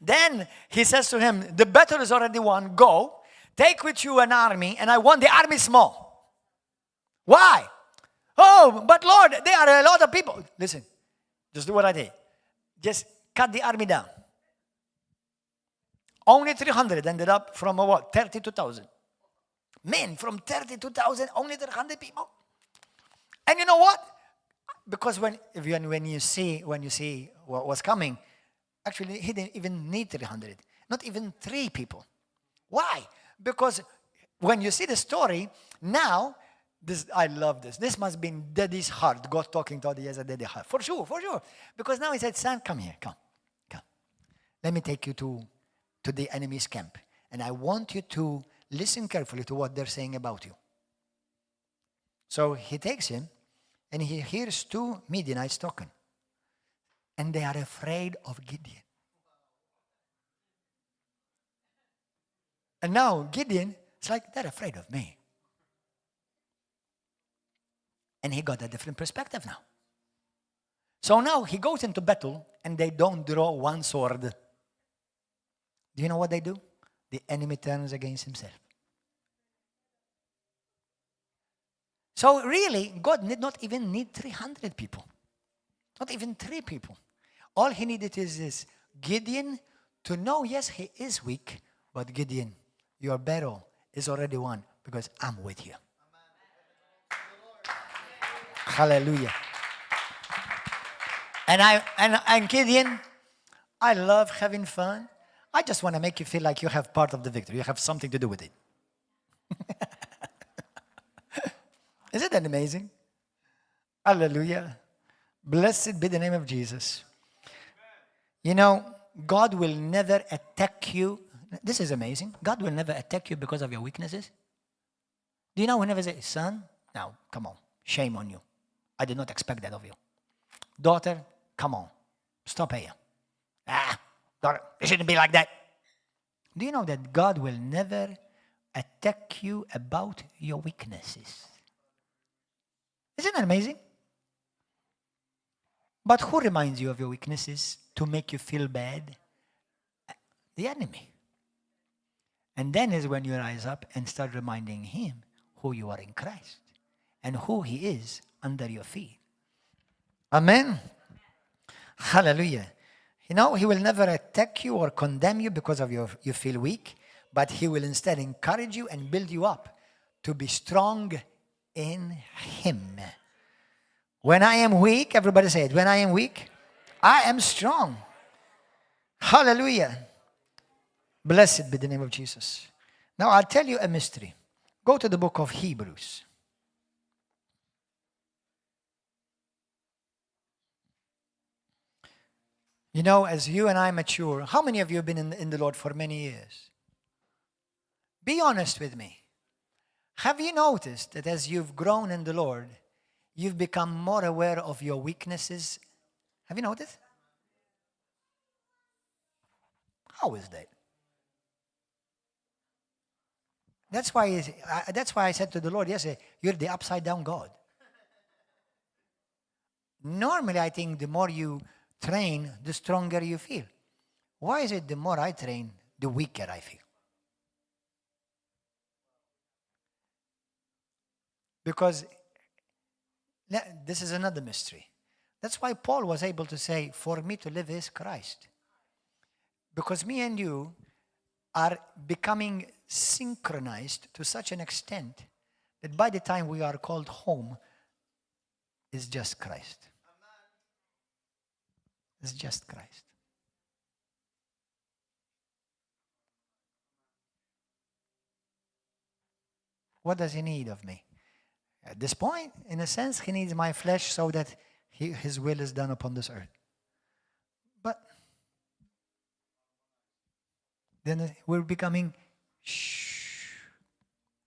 Then he says to him, the battle is already won. Go, take with you an army, and I want the army small. Why? Oh, but Lord, there are a lot of people. Listen, just do what I did. Just cut the army down. Only 300 ended up from 32,000. Men from 32,000, only 300 people. And you know what? Because when you see what was coming, actually he didn't even need 300. Not even 3 people. Why? Because when you see the story, now, I love this. This must have been Daddy's heart. God talking to Daddy as a daddy heart. For sure. Because now he said, son, come here, come. Let me take you to the enemy's camp. And I want you to listen carefully to what they're saying about you. So he takes him, and he hears 2 Midianites talking. And they are afraid of Gideon. And now Gideon, it's like, they're afraid of me. And he got a different perspective now. So now he goes into battle, and they don't draw one sword. Do you know what they do? The enemy turns against himself. So really, God did not even need 300 people. Not even 3 people. All he needed is Gideon to know, yes, he is weak, but Gideon, your battle is already won because I'm with you. Hallelujah. And Gideon, I love having fun. I just want to make you feel like you have part of the victory. You have something to do with it. Isn't that amazing? Hallelujah. Blessed be the name of Jesus. God will never attack you. This is amazing. God will never attack you because of your weaknesses. Do you know, whenever say, son, now, come on, shame on you. I did not expect that of you. Daughter, come on, stop here. Daughter, it shouldn't be like that. Do you know that God will never attack you about your weaknesses? Isn't that amazing? But who reminds you of your weaknesses to make you feel bad? The enemy. And then is when you rise up and start reminding him who you are in Christ and who he is under your feet. Amen. Hallelujah. He will never attack you or condemn you because of you feel weak, but he will instead encourage you and build you up to be strong in him. When I am weak, everybody say it, when I am weak, I am strong. Hallelujah. Blessed be the name of Jesus. Now, I'll tell you a mystery. Go to the book of Hebrews. You know, as you and I mature, how many of you have been in the Lord for many years? Be honest with me. Have you noticed that as you've grown in the Lord, you've become more aware of your weaknesses? Have you noticed? How is that? That's why I said to the Lord yesterday, you're the upside down God. Normally, I think the more you train, the stronger you feel. Why is it the more I train, the weaker I feel? Because this is another mystery. That's why Paul was able to say, for me to live is Christ. Because me and you are becoming synchronized to such an extent that by the time we are called home, it's just Christ. It's just Christ. What does he need of me? At this point, in a sense, he needs my flesh so that his will is done upon this earth. But then we're becoming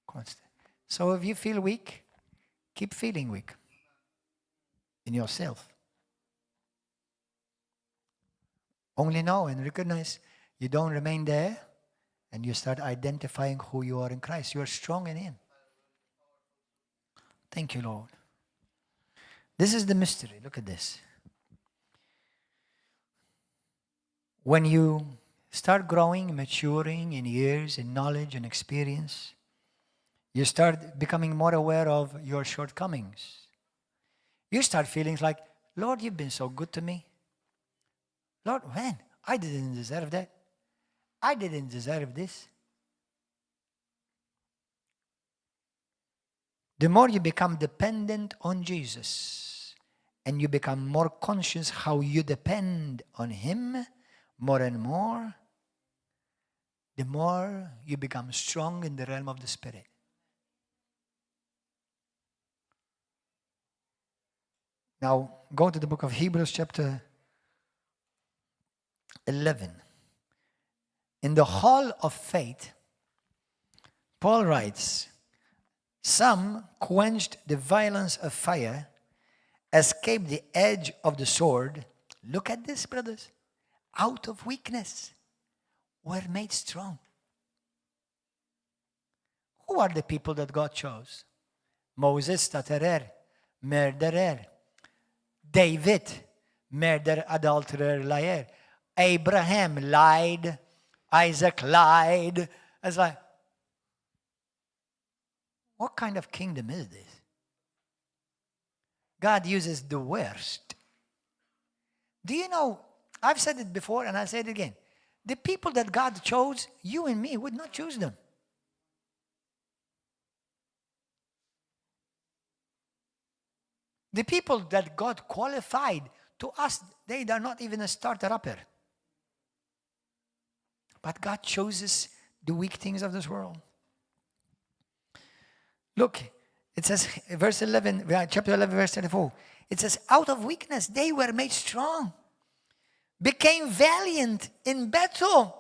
constant. So if you feel weak, keep feeling weak in yourself. Only know and recognize you don't remain there, and you start identifying who you are in Christ. You are strong in Him. Thank you, Lord. This is the mystery. Look at this. When you start growing, maturing in years, in knowledge and experience, you start becoming more aware of your shortcomings. You start feeling like, Lord, you've been so good to me. Lord, man, I didn't deserve that. I didn't deserve this. The more you become dependent on Jesus and you become more conscious how you depend on Him more and more, the more you become strong in the realm of the Spirit. Now, go to the book of Hebrews chapter 11. In the hall of faith, Paul writes, some quenched the violence of fire, escaped the edge of the sword. Look at this, brothers. Out of weakness, were made strong. Who are the people that God chose? Moses, stutterer, murderer. David, murderer, adulterer, liar. Abraham lied. Isaac lied. It's like, what kind of kingdom is this? God uses the worst. Do you know, I've said it before and I'll say it again. The people that God chose, you and me would not choose them. The people that God qualified, to us, they are not even a starter upper. But God chooses the weak things of this world. Look, it says, verse 11, chapter 11, verse 34. It says, out of weakness they were made strong, became valiant in battle.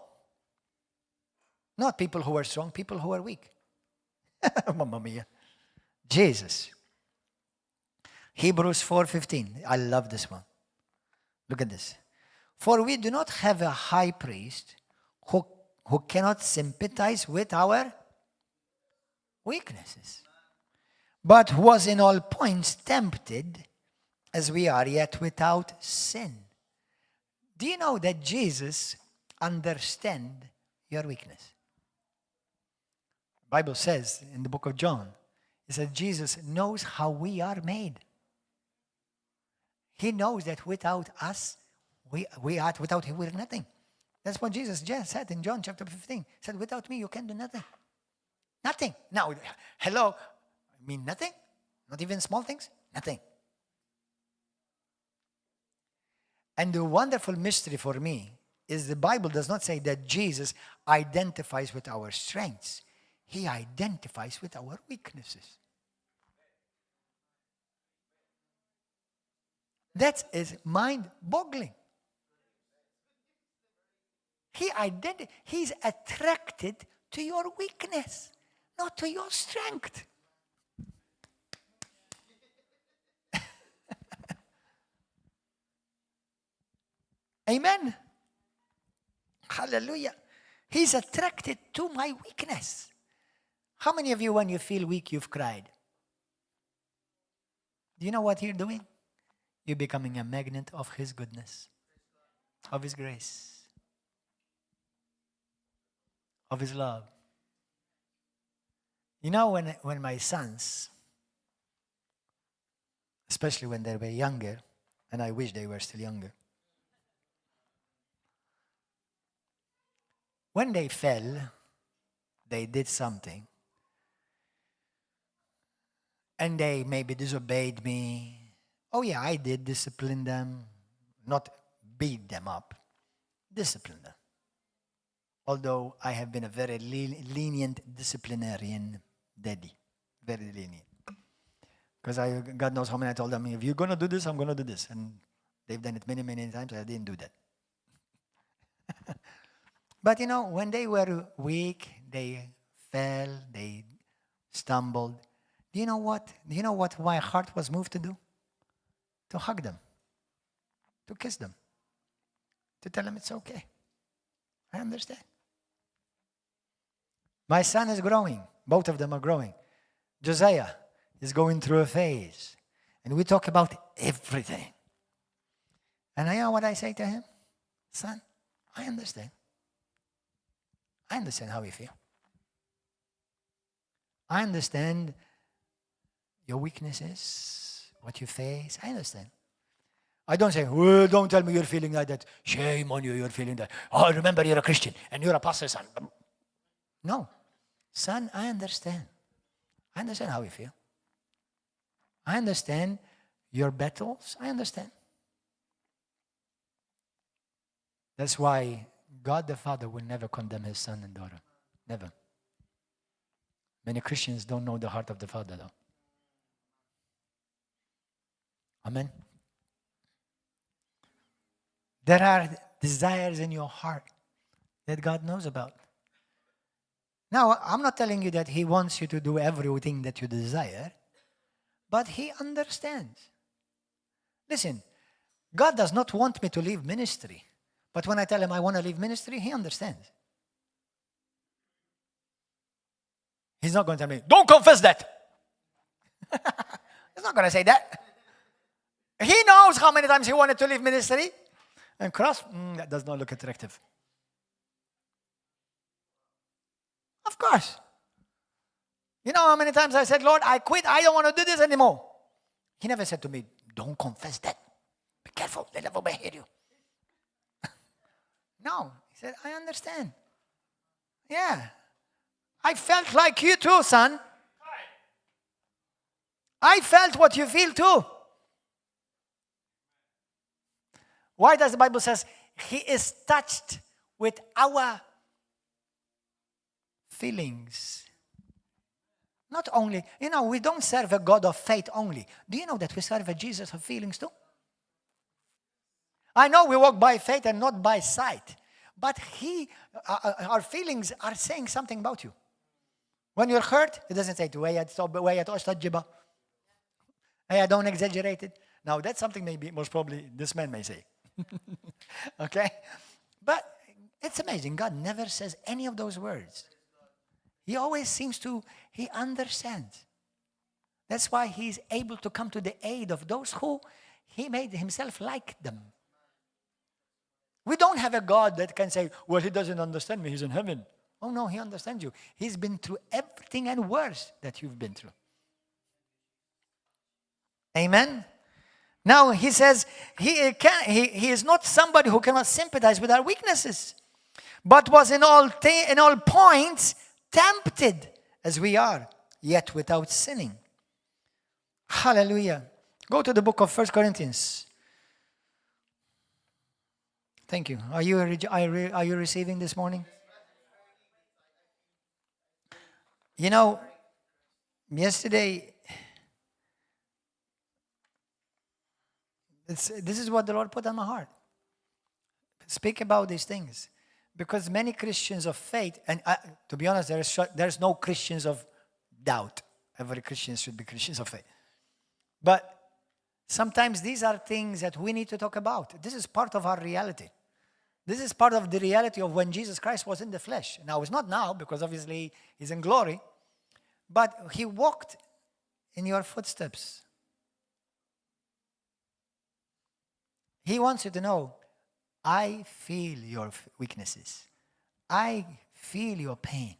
Not people who are strong, people who are weak. Mamma mia. Jesus. Hebrews 4:15. I love this one. Look at this. For we do not have a high priest who cannot sympathize with our weaknesses, but who was in all points tempted as we are, yet without sin. Do you know that Jesus understands your weakness? The Bible says in the book of John, it says Jesus knows how we are made. He knows that without us, without Him, we're nothing. That's what Jesus just said in John chapter 15. He said, without me, you can do nothing. Nothing. Now, hello, I mean nothing? Not even small things? Nothing. And the wonderful mystery for me is the Bible does not say that Jesus identifies with our strengths. He identifies with our weaknesses. That is mind-boggling. He's attracted to your weakness, not to your strength. Amen. Hallelujah. He's attracted to my weakness. How many of you, when you feel weak, you've cried? Do you know what you're doing? You're becoming a magnet of His goodness, of His grace, of His love. You know, when my sons, especially when they were younger, and I wish they were still younger, when they fell, they did something, and they maybe disobeyed me. Oh yeah, I did discipline them, not beat them up, discipline them. Although I have been a very lenient disciplinarian daddy, very lenient. Because God knows how many I told them, if you're going to do this, I'm going to do this. And they've done it many, many times. I didn't do that. But you know, when they were weak, they fell, they stumbled. Do you know what? Do you know what my heart was moved to do? To hug them, to kiss them, to tell them it's okay. I understand. My son is growing. Both of them are growing. Josiah is going through a phase. And we talk about everything. And I know what I say to him? Son, I understand. I understand how you feel. I understand your weaknesses, what you face. I understand. I don't say, well, don't tell me you're feeling like that. Shame on you, you're feeling that. Oh, remember you're a Christian and you're a pastor, son. No. Son, I understand. I understand how you feel. I understand your battles. I understand. That's why God the Father will never condemn His son and daughter. Never. Many Christians don't know the heart of the Father, though. Amen. There are desires in your heart that God knows about. Now, I'm not telling you that He wants you to do everything that you desire, but He understands. Listen, God does not want me to leave ministry, but when I tell Him I want to leave ministry, He understands. He's not going to tell me, don't confess that. He's not going to say that. He knows how many times He wanted to leave ministry. And cross, that does not look attractive. Of course. You know how many times I said, Lord, I quit. I don't want to do this anymore. He never said to me, don't confess that. Be careful. They'll never hear you. No. He said, I understand. Yeah. I felt like you too, son. I felt what you feel too. Why does the Bible says He is touched with our feelings? Not only, you know, we don't serve a God of faith only. Do you know that we serve a Jesus of feelings too? I know we walk by faith and not by sight, but our feelings are saying something about you. When you're hurt, it doesn't say to hey, don't exaggerate it. Now that's something maybe most probably this man may say. Okay? But it's amazing. God never says any of those words. He always seems to, He understands. That's why He's able to come to the aid of those who He made Himself like them. We don't have a God that can say, well, He doesn't understand me. He's in heaven. Oh no, He understands you. He's been through everything and worse that you've been through. Amen? Now, He says, he is not somebody who cannot sympathize with our weaknesses, but was in all points tempted as we are, yet without sinning. Hallelujah. Go to the book of 1 Corinthians. Thank you. Are you receiving this morning? You know, yesterday, this is what the Lord put on my heart. Speak about these things. Because many Christians of faith, and to be honest, there's no Christians of doubt. Every Christian should be Christians of faith. But sometimes these are things that we need to talk about. This is part of our reality. This is part of the reality of when Jesus Christ was in the flesh. Now, it's not now, because obviously he's in glory. But he walked in your footsteps. He wants you to know, I feel your weaknesses. I feel your pain.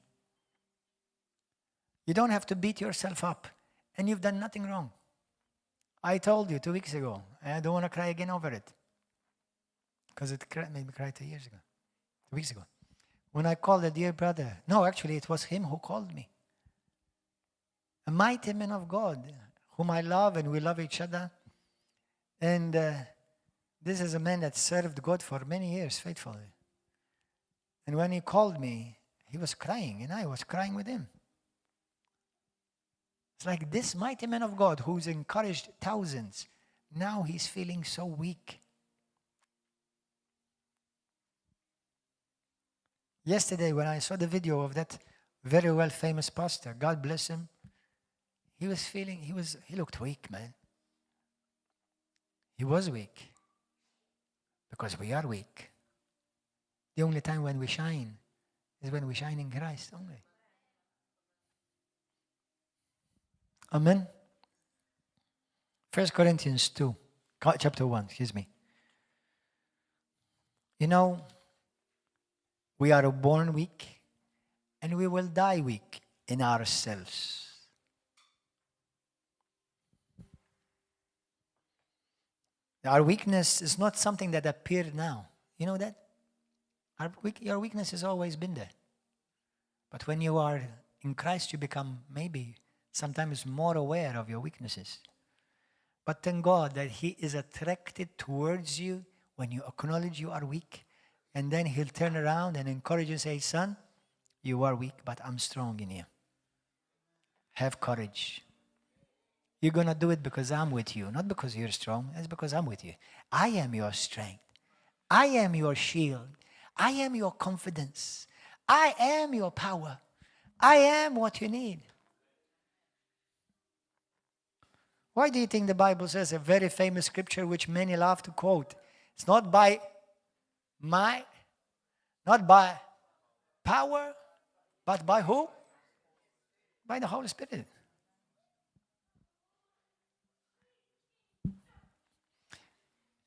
You don't have to beat yourself up. And you've done nothing wrong. I told you 2 weeks ago, and I don't want to cry again over it. Because it made me cry 2 years ago. 2 weeks ago. When I called a dear brother. No, actually, it was him who called me. A mighty man of God, whom I love, and we love each other. And this is a man that served God for many years faithfully. And when he called me, he was crying, and I was crying with him. It's like this mighty man of God who's encouraged thousands, now he's feeling so weak. Yesterday, when I saw the video of that very well famous pastor, God bless him, he looked weak, man. He was weak. Because we are weak. The only time when we shine is when we shine in Christ only. Amen. 1 Corinthians 2, chapter 1, excuse me. You know, we are born weak and we will die weak in ourselves. Our weakness is not something that appeared now. You know that? Your weakness has always been there. But when you are in Christ, you become maybe sometimes more aware of your weaknesses. But thank God that He is attracted towards you when you acknowledge you are weak. And then He'll turn around and encourage you and say, son, you are weak, but I'm strong in you. Have courage. You're going to do it because I'm with you, not because you're strong. It's because I'm with you. I am your strength. I am your shield. I am your confidence. I am your power. I am what you need. Why do you think the Bible says a very famous scripture which many love to quote? It's not by might, not by power, but by who? By the Holy Spirit.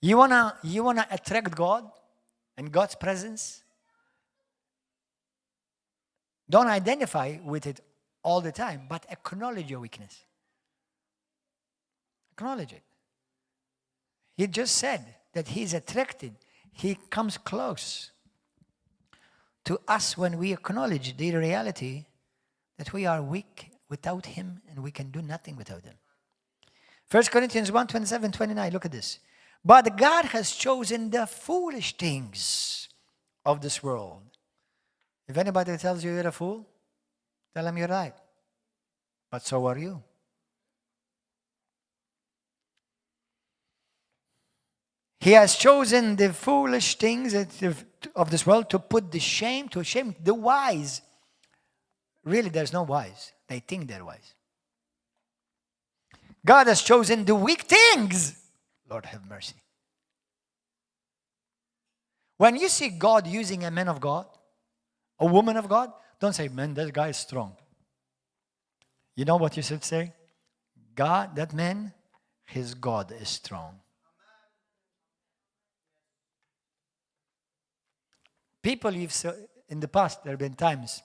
You wanna attract God and God's presence? Don't identify with it all the time, but acknowledge your weakness. Acknowledge it. He just said that He's attracted. He comes close to us when we acknowledge the reality that we are weak without Him and we can do nothing without Him. 1 Corinthians 1, 27, 29, look at this. But God has chosen the foolish things of this world. If anybody tells you you're a fool, tell them you're right. But so are you. He has chosen the foolish things of this world to put to shame the wise. Really, there's no wise. They think they're wise. God has chosen the weak things. Lord have mercy. When you see God using a man of God, a woman of God, don't say, man, that guy is strong. You know what you should say? God, that man, his God is strong. People, in the past, there have been times,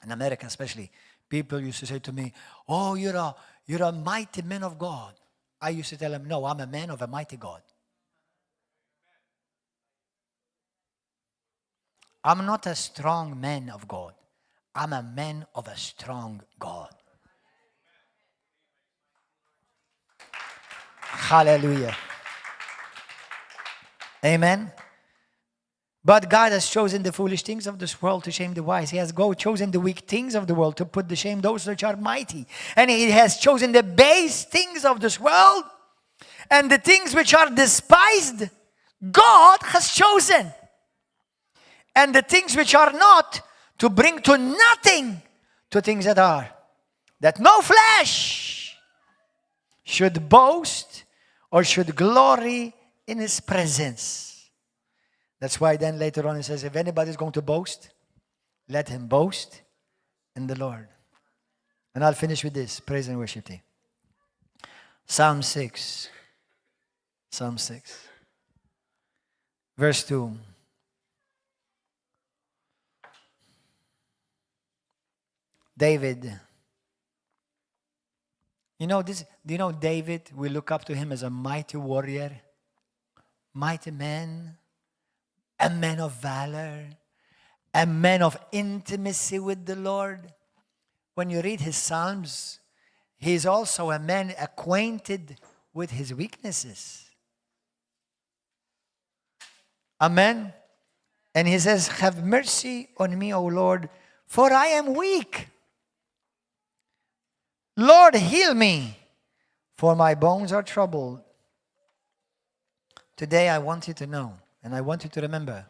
in America especially, people used to say to me, oh, you're a mighty man of God. I used to tell them, no, I'm a man of a mighty God. I'm not a strong man of God. I'm a man of a strong God. Hallelujah. Amen. But God has chosen the foolish things of this world to shame the wise. He has chosen the weak things of the world to put to shame those which are mighty. And He has chosen the base things of this world and the things which are despised, God has chosen. And the things which are not, to bring to nothing to things that are, that no flesh should boast or should glory in His presence. That's why then later on it says, if anybody is going to boast, let him boast in the Lord. And I'll finish with this. Praise and worship team. Psalm 6. Psalm 6. Verse 2. David. You know this? Do you know David? We look up to him as a mighty warrior, mighty man, a man of valor, a man of intimacy with the Lord. When you read his Psalms, he is also a man acquainted with his weaknesses. Amen. And he says, have mercy on me, O Lord, for I am weak. Lord, heal me, for my bones are troubled. Today I want you to know, and I want you to remember,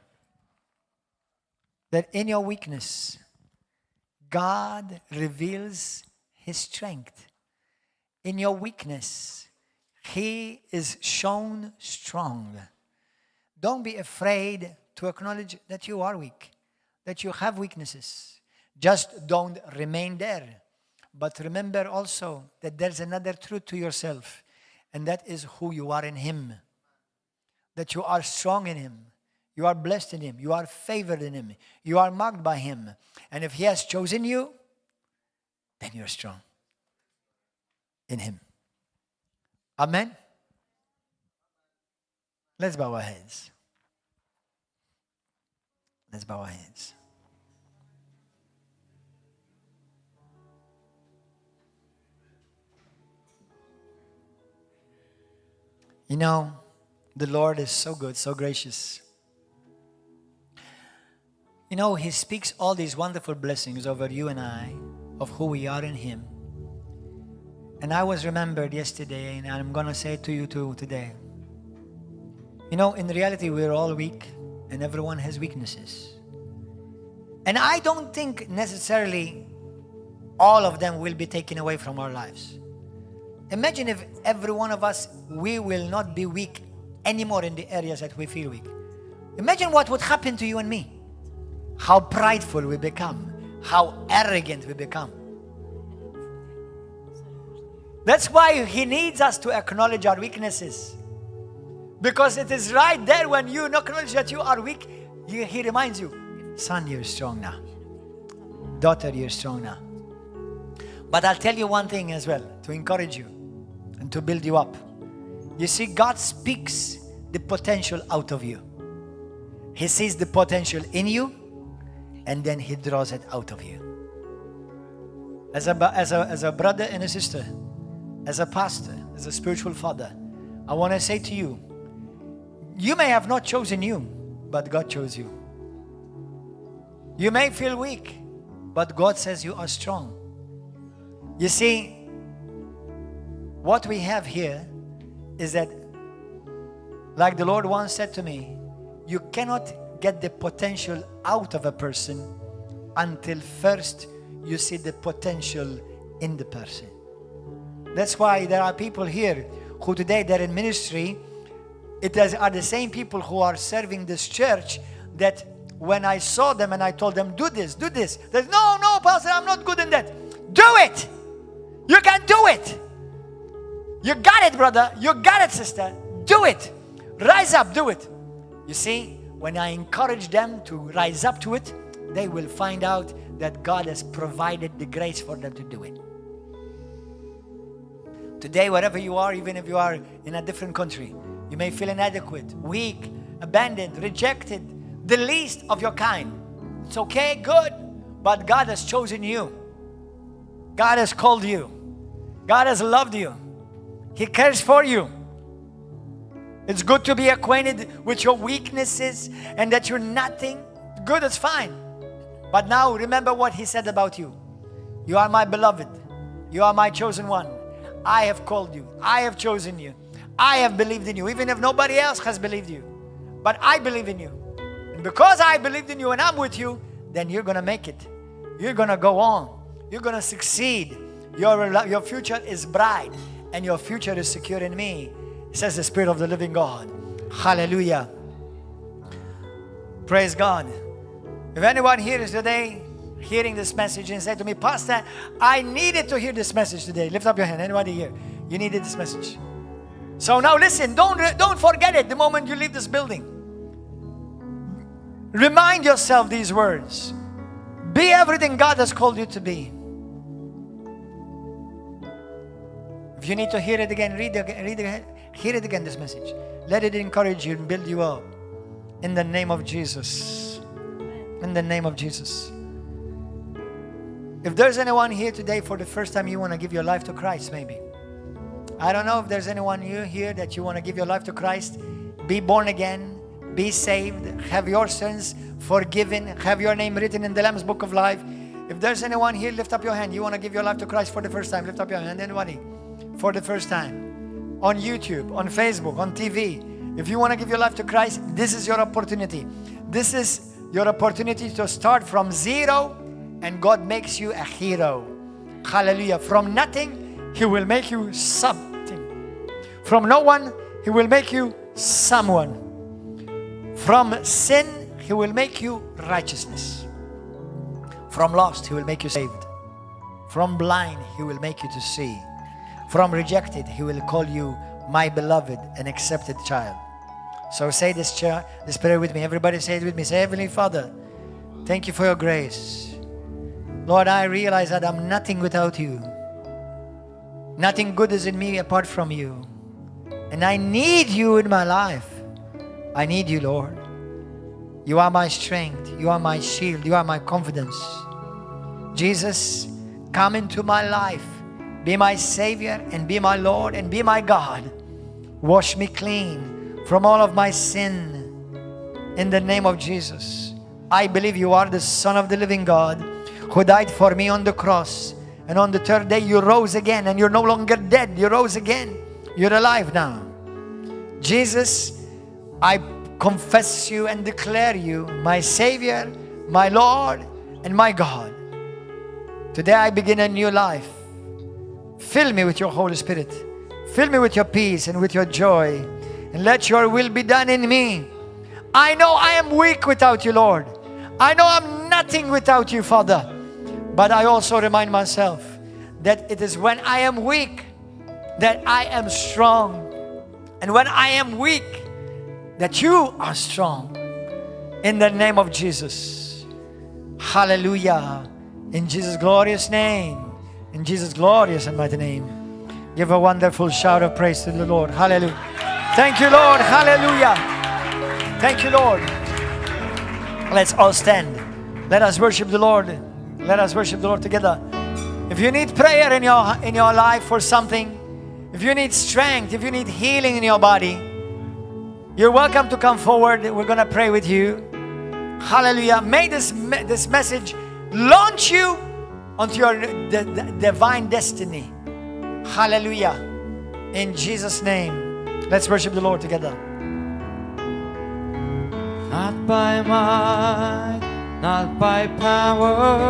that in your weakness, God reveals His strength. In your weakness, He is shown strong. Don't be afraid to acknowledge that you are weak, that you have weaknesses. Just don't remain there. But remember also that there's another truth to yourself, and that is who you are in Him. That you are strong in Him. You are blessed in Him. You are favored in Him. You are marked by Him. And if He has chosen you, then you're strong in Him. Amen? Let's bow our heads. Let's bow our heads. You know, the Lord is so good, so gracious. You know, He speaks all these wonderful blessings over you and I, of who we are in Him. And I was remembered yesterday, and I'm going to say it to you too today. You know, in reality, we're all weak, and everyone has weaknesses. And I don't think necessarily all of them will be taken away from our lives. Imagine if every one of us, we will not be weak anymore in the areas that we feel weak. Imagine what would happen to you and me. How prideful we become. How arrogant we become. That's why He needs us to acknowledge our weaknesses. Because it is right there when you acknowledge that you are weak, He reminds you, son, you're strong now. Daughter, you're strong now. But I'll tell you one thing as well, to encourage you and to build you up. You see, God speaks the potential out of you. He sees the potential in you, and then He draws it out of you. As a brother and a sister, as a pastor, as a spiritual father, I want to say to you, you may have not chosen you, but God chose you. You may feel weak, but God says you are strong. You see, what we have here is that, like the Lord once said to me, you cannot get the potential out of a person until first you see the potential in the person. That's why there are people here who today they're in ministry. Are the same people who are serving this church that when I saw them and I told them, do this, they said, no, Pastor, I'm not good in that. Do it. You can do it. You got it, brother. You got it, sister. Do it. Rise up, do it. You see, when I encourage them to rise up to it, they will find out that God has provided the grace for them to do it. Today, wherever you are, even if you are in a different country, you may feel inadequate, weak, abandoned, rejected, the least of your kind. It's okay, good, but God has chosen you. God has called you. God has loved you. He cares for you. It's good to be acquainted with your weaknesses and that you're nothing. Good, it's fine. But now remember what he said about you. You are my beloved. You are my chosen one. I have called you. I have chosen you. I have believed in you, even if nobody else has believed you. But I believe in you. And because I believed in you and I'm with you, then you're going to make it. You're going to go on. You're going to succeed. Your future is bright and your future is secure in me, says the Spirit of the living God. Hallelujah. Praise God. If anyone here is today hearing this message and say to me, Pastor, I needed to hear this message today. Lift up your hand. Anybody here? You needed this message. So now listen, don't forget it the moment you leave this building. Remind yourself these words. Be everything God has called you to be. If you need to hear it again, hear it again, this message. Let it encourage you and build you up. In the name of Jesus. In the name of Jesus. If there's anyone here today for the first time you want to give your life to Christ, maybe. I don't know if there's anyone here that you want to give your life to Christ. Be born again. Be saved. Have your sins forgiven. Have your name written in the Lamb's Book of Life. If there's anyone here, lift up your hand. You want to give your life to Christ for the first time. Lift up your hand. Anybody? For the first time. On YouTube, on Facebook, on TV. If you want to give your life to Christ, this is your opportunity. This is your opportunity to start from zero, and God makes you a hero. Hallelujah. From nothing, He will make you something. From no one, He will make you someone. From sin, He will make you righteousness. From lost, He will make you saved. From blind, He will make you to see. From rejected, He will call you my beloved and accepted child. So say this prayer with me. Everybody say it with me. Say, Heavenly Father, thank you for your grace. Lord, I realize that I'm nothing without you. Nothing good is in me apart from you. And I need you in my life. I need you, Lord. You are my strength. You are my shield. You are my confidence. Jesus, come into my life. Be my Savior and be my Lord and be my God. Wash me clean from all of my sin. In the name of Jesus. I believe you are the Son of the living God who died for me on the cross. And on the third day you rose again, and you're no longer dead. You rose again. You're alive now. Jesus, I confess you and declare you my Savior, my Lord, and my God. Today I begin a new life. Fill me with your Holy Spirit. Fill me with your peace and with your joy. And let your will be done in me. I know I am weak without you, Lord. I know I'm nothing without you, Father. But I also remind myself that it is when I am weak that I am strong. And when I am weak, that you are strong. In the name of Jesus. Hallelujah. In Jesus' glorious name. In Jesus' glorious and mighty name. Give a wonderful shout of praise to the Lord. Hallelujah. Thank you, Lord. Hallelujah. Thank you, Lord. Let's all stand. Let us worship the Lord. Let us worship the Lord together. If you need prayer in your life for something, if you need strength, if you need healing in your body, you're welcome to come forward. We're going to pray with you. Hallelujah. May this message launch you onto your divine destiny. Hallelujah. In Jesus' name. Let's worship the Lord together. Not by might, not by power.